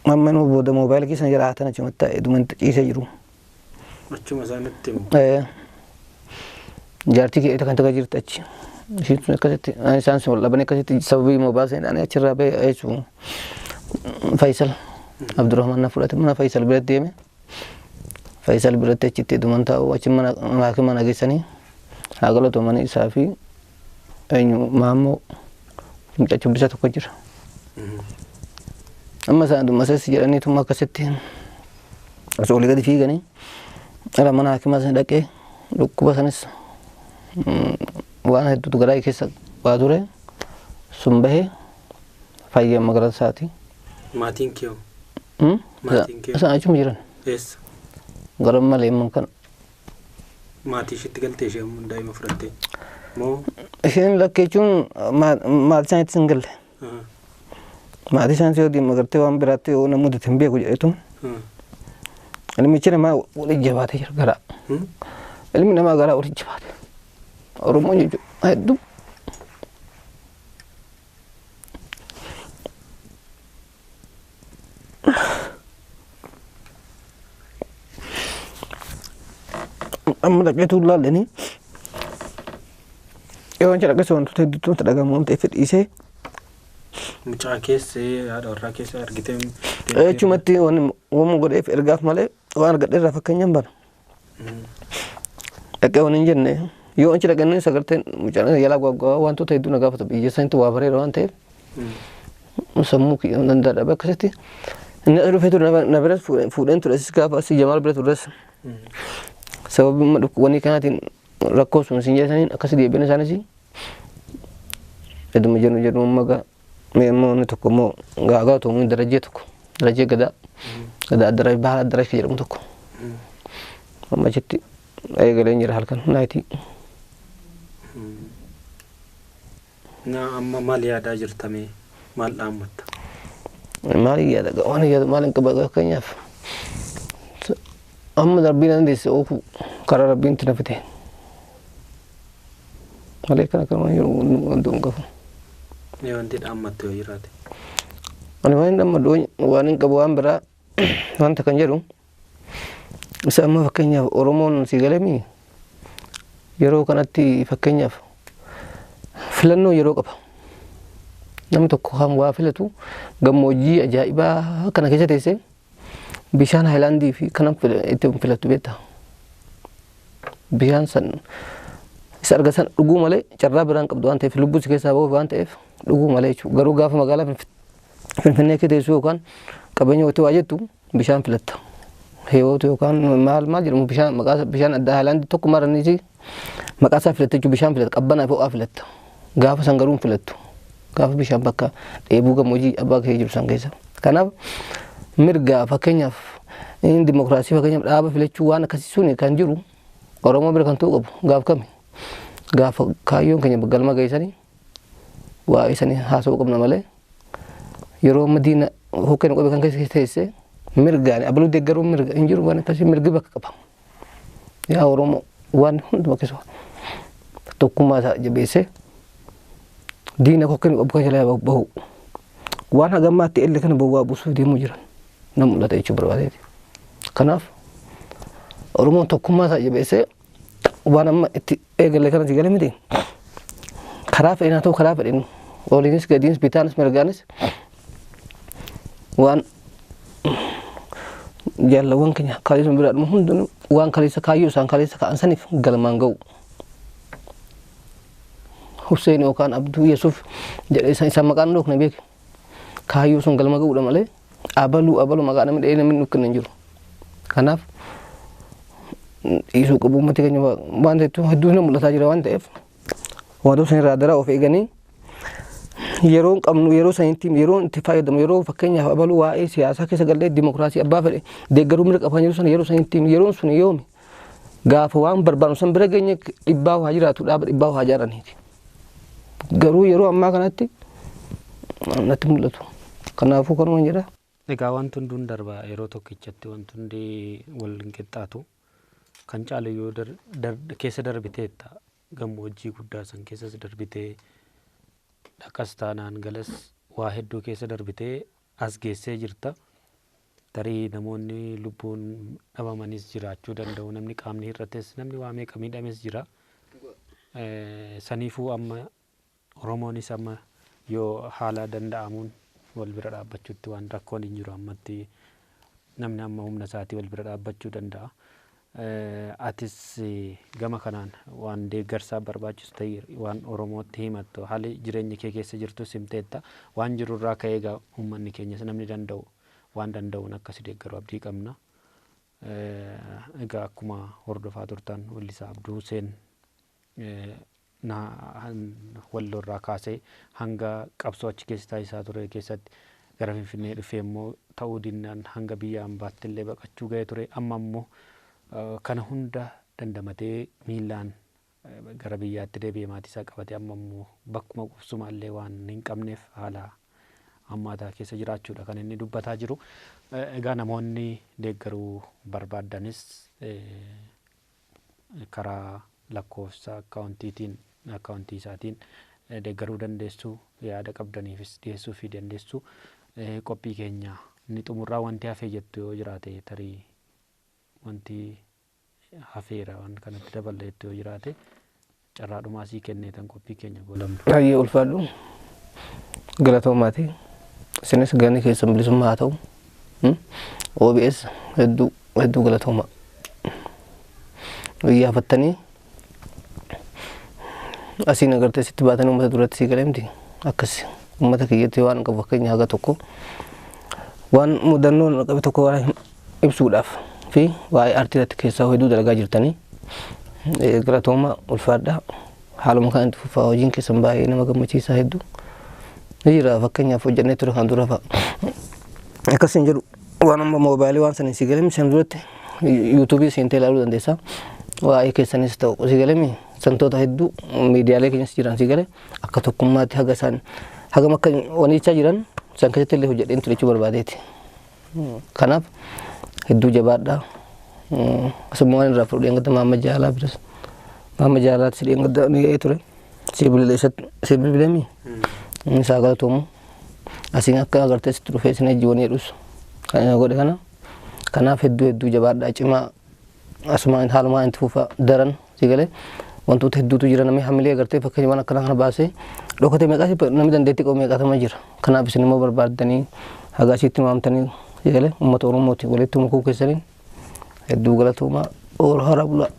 [SPEAKER 2] Amma immoo booda moobaayila keessa jala haatan achumatti taa'ee dumanta ciisee jiru.
[SPEAKER 1] Achuma isaanitti himu.
[SPEAKER 2] Jaartii kee kan takka jirti achi. Ishiin sun akkasitti isaan sun wal dhabanii akkasitti sababii moobaayila seenaan achirraa bahee jechuun Faisal Abdurrahman na fudhate mana Faisal biratti deeme. Faisal biratti achitti duman taa'u achi mana haakima na geessanii haa galatoomanii isaa fi eenyu maammoo mucaa cubbisa tokko jira. Amma isaan dummasas jedhanii tuma akkasitti osoo olii gadi fiiganii gara mana haakimaa sana dhaqee dhukkuba sanis waan hedduutu garaa keessa waa ture sun bahee fayyee magaalaa isaati.
[SPEAKER 1] Maatiin kee hoo? Maatiin kee?
[SPEAKER 2] Isaan achuma jiran.
[SPEAKER 1] Eessa?
[SPEAKER 2] Gara malee kan.
[SPEAKER 1] Maatii isheetti galtee isheen daa'ima fudhattee? Moo?
[SPEAKER 2] Isheen lakkee jechuun maatii isaaniitti hin galle. Maatii isaaniitti yoo deemu agartee waan biraatti yoo nama mudate hin beeku jedhetu. Ilmichi namaa waliin jabaatee jira garaa. Ilmi namaa garaa waliin jabaate. Oromoon jechuudha hedduu. Amma dhaqeetu laallanii yoo wanti dhaqeessu wantoota hedduutu wanta dhagahamu waan ta'eef dhiisee.
[SPEAKER 1] Mucaa keessa haadha warraa keessa argitee.
[SPEAKER 2] Achumatti waan godheef ergaaf malee waan argadhe irraa fakkeenyaan bana. Dhaqee waan hin jenne yoo wanti dhaqanii sagarteen mucaan yaalaa gwaggwaa wantoota hedduu na gaafata biyya isaaniitti waa bareera waan ta'eef sammuu kiyya danda'a dhabe akkasitti. Inni as dhufee ture na biras fuudheen ture asis gaafa asii Jamaal bira tures. Sababuma wanni kanaatiin rakkoo sun isin jedhaniin akkasi deebiin isaanis jedhuma jedhu jedhu amma gaa mee immoo inni tokko immoo gaagaa ta'u darajee tokko darajee gadaa gadaa addarash bahala addarash kan jedhamu tokko amma achitti eegaleen jira halkan naayitii.
[SPEAKER 1] Na amma maal yaadaa jirta mee maal dhaammatta?
[SPEAKER 2] Maal yaada waan yaadu maal hin qabu fakkeenyaaf amma darbii dandeesse oofuu karaa rabbiin itti na fite malee kana kan waan jiru wanti hin qabu.
[SPEAKER 1] Mee wanti dhaammattu yoo jiraate.
[SPEAKER 2] Ani waan hin dhaammadhu waan hin qabu waan biraa wanta kan jedhu isa amma fakkeenyaaf Oromoon si galamii yeroo kanatti fakkeenyaaf filannoo yeroo qaba. Namni tokko kan waa filatu gammoojjii ajaa'ibaa kana keessa teessee bishaan haayilaandii fi kanan itti filattu beektaa. Bishaan san isa argatan dhuguu malee carraa biraan qabdu waan ta'eef lubbuu si keessaa bahuuf waan ta'eef dhuguu malee jechuudha. Garuu gaafa magaalaa Finfinnee keessa teessu yookaan qabeenya wayii waa jettu bishaan filatta. Heewwatu yookaan maal maal jedhamu bishaan maqaa bishaan addaa haayilaandii tokko maraniiti maqaa isaa filatta jechuudha bishaan filatta qabbanaa fi ho'aa filatta. Gaafa san garuu hin filattu. Gaafa bishaan bakka dheebuu gammoojjii abbaa kee jiru san keessa. Kanaaf mirga fakkeenyaaf dimokiraasii fakkeenyaaf dhaaba filachuu waan akkasii suni kan jiru Oromoo bira kan ta'u qabu gaaf kami gaafa kaayyoon keenya galma geessanii waa'ee sanii haasa'uu qabna malee yeroo amma diina hokkeen qabe kan keessa teessee mirgaan abaluu deeggaruu mirga hin jiru waan akkasii mirgi bakka qaba. Yaa Oromoo waan hunduma keessa tokkummaa isaa jabeessee diina hokkeen qabu kan jalaa bahu waan hagammaatti elle kana bowwaa buusuuf deemuu jiran na mul'ata jechuu barbaadeeti. Kanaaf Oromoon tokkummaa isaa jabeessee waan amma itti eegalle kana si gale miti karaa fedhin haa ta'u karaa fedhin oliinis gadiinis bitaanis mirgaanis waan jaalawwan keenya kaleessa biraa dhumu hundinuu waan kaleessa kaayyoo isaan kaleessa ka'an saniif galmaan ga'u. Hussein yookaan Abduu Yesuuf jedhee isaan maqaan dhoofne beek kaayyoo sun galma ga'uudha malee abaluu abaluu maqaa namni dhahee namni nuuf hin jiru. Kanaaf dhiisuu qabu uummati keenya waan ta'eef hedduu mul'ataa jira waan ta'eef wantoota san irraa daraa of eeganii yeroo qabnu yeroo sanitti yeroo itti fayyadamu yeroo fakkeenyaaf abaluu waa'ee siyaasaa keessa gallee dimokiraasii abbaa fedhe deeggaruu mirga qaban yeroo sana yeroo sanitti yeroon sun yoomi gaafa waan barbaadnu san bira geenye dhibbaa waa jiraatu dhaaba dhibbaa waa jaaraniiti. Garuu yeroo ammaa kanatti natti mul'atu. Kanaafuu kanuma jedha.
[SPEAKER 1] Egaa wanti hunduun darba yeroo tokkichatti wanti hundi wal hin qixxaatu. Kan caalu yoo keessa darbiteetta gammoojjii guddaa san keessas darbitee dhaqas taanaan galas waa hedduu keessa darbitee as geessee jirta. Tarii namoonni lubbuun dhabamanis jiraachuu danda'u namni qaamni hir'ates namni waa meeqa miidhames jira. Saniifuu amma Oromoonis amma yoo haala danda'amuun wal bira dhaabbachuutti waan rakkoon hin jiru ammatti namni amma humna isaatii wal bira dhaabbachuu danda'a. Atis gama kanaan waan deeggarsaa barbaachisu ta'e waan Oromootti himattu haalli jireenya kee keessa jirtu simteetta waan jirurraa ka'ee egaa uummanni keenyas namni danda'u waan danda'uun akkasi deeggaru abdii qabna. Egaa akkuma hordofaa turtan weellisaa Abduu Hussein Walloorraa kaasee hanga qabsoo achi keessa taasisaa ture keessatti gara Finfinnee dhufee immoo ta'uu dinnaan hanga biyya ambaatti illee baqachuu ga'ee ture amma immoo kana hunda dandamatee miillaan gara biyyaatti deebi'ee maatii isaa qabatee amma immoo bakkuma qubsumaa illee waan hin qabneef haala hammaataa keessa jiraachuudha kan inni dubbataa jiru. Egaa namoonni deeggaruu barbaadanis karaa lakkoofsa akkaawuntiitiin akkaawuntii isaatiin deeggaruu dandeessu yaada qabdaniifis dhiyeessuu fi dandeessu qophii keenya inni xumurraa wanti hafee jettu yoo jiraate tarii wanti hafeera waan kanatti daballeettu yoo jiraate carraadhumaa sii kenneetan qophii keenya goolabnu.
[SPEAKER 2] Baay'ee ulfaadhu galatoomaati. Isinis galanni keessan bilisummaa haa ta'u. OBS hedduu hedduu galatooma. Iyyaafattanii asiin agartee sitti baatanii uummata duratti sii galee miti akkas uummata kiyyatti waan qabu fakkeenya haga tokko waan mudannoon qabe tokko waan ibsuudhaaf fi waa'ee aartii irratti keessaa hedduu dalagaa jirtanii galatooma ulfaadha haaluma kan itti fufaa hojiin keessan baay'ee nama gammachiisaa hedduu ni jira fakkeenyaaf hojjannee ture kan dura fa'a akkas hin jedhu waan amma moobaayilii waan saniin si galemi san duratti yuutuubii seentee ilaaluu dandeessa waa'ee keessanis ta'u si galemi santoota hedduu miidiyaalee keenyas jiran si gale akka tokkummaatti haga isaan hagam akka wanichaa jiran San keessatti illee hojjedheen ture jechuu barbaadeeti. Kanaaf hedduu jabaadha. Asuma waan irraa fudhee gadda maama jaalaa biras. Maama jaalaatti si dheengadda ni ga'ee ture. Si bilbilee si bilbileemi. Isaa galatoomu. Asiin akka agartee sitti dhufee isin ejji wani jedhus kan inni godhe kana. Kanaaf hedduu hedduu jabaadha cimaa asuma haalumaa itti fufa daran si galee wantoota hedduutu jira namni hamilee agartee fakkeenya waan akkanaa kana baasee dhokatee meeqaa namni dandeettii qabu meeqaatama jira. Kanaaf isin immoo barbaaddanii haga asitti waamtanii si galee uummata Oromooti walitti makuu keessaniin hedduu galatoomaa oola hara bulaa.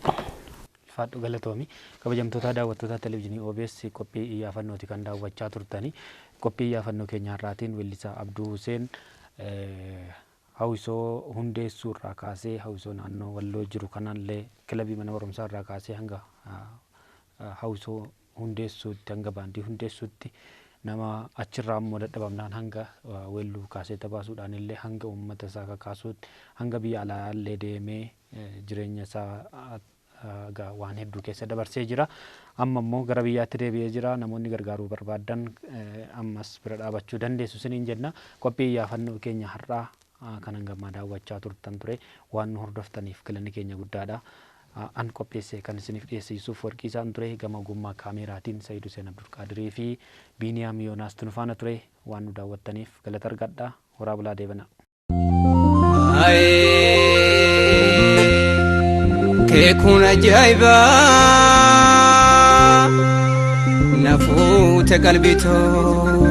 [SPEAKER 1] Ulfaadhu galatoomi. Kabajamtoota daawwattoota televezyiinii OBS qophii iyyaafannooti kan daawwachaa turtani. Qophii iyyaafannoo keenya har'aatiin weellisaa Abduu Huseen hawwisoo hundeessuu irraa kaasee hawwisoo naannoo Walloo jiru kanallee kilabii mana barumsaa irraa kaasee hanga hawwisoo hundeessuutti hanga baandii hundeessuutti nama achirraa immoo dadhabamnaan hanga weelluu kaasee baasuudhaan illee hanga uummata isaa kakaasuutti hanga biyya alaa illee deemee jireenya isaa waan hedduu keessa dabarsee jira. Amma immoo gara biyyaatti deebi'ee jira. Namoonni gargaaruu barbaadan ammas bira dhaabachuu dandeessu isiniin jenna. Qophii iyyaafannoo keenya har'aa kan hangammaa daawwachaa turtan ture waan nu hordoftaniif galanni keenya guddaadha. An qopheesse kan isiniif dhiyeesse Yuusuf Warqiisaan ture gama ogummaa kaameeraatiin Sa'iid Hussein Abdulqaadirii fi Biiniyaam Yoonaas Tunufaana ture waan nu daawwattaniif galata argadha. Horaa bulaa deebanaa.
[SPEAKER 3] Keekuun ajaa'ibaa na fuute qalbiitoo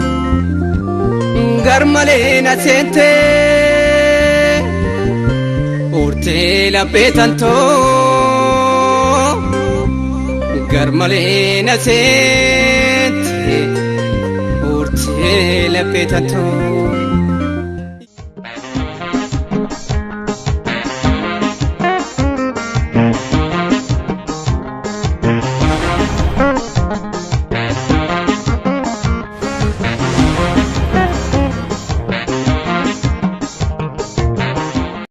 [SPEAKER 3] garmalee na seente urtee laphee tantoo garmalee na seente urtee laphee tantoo.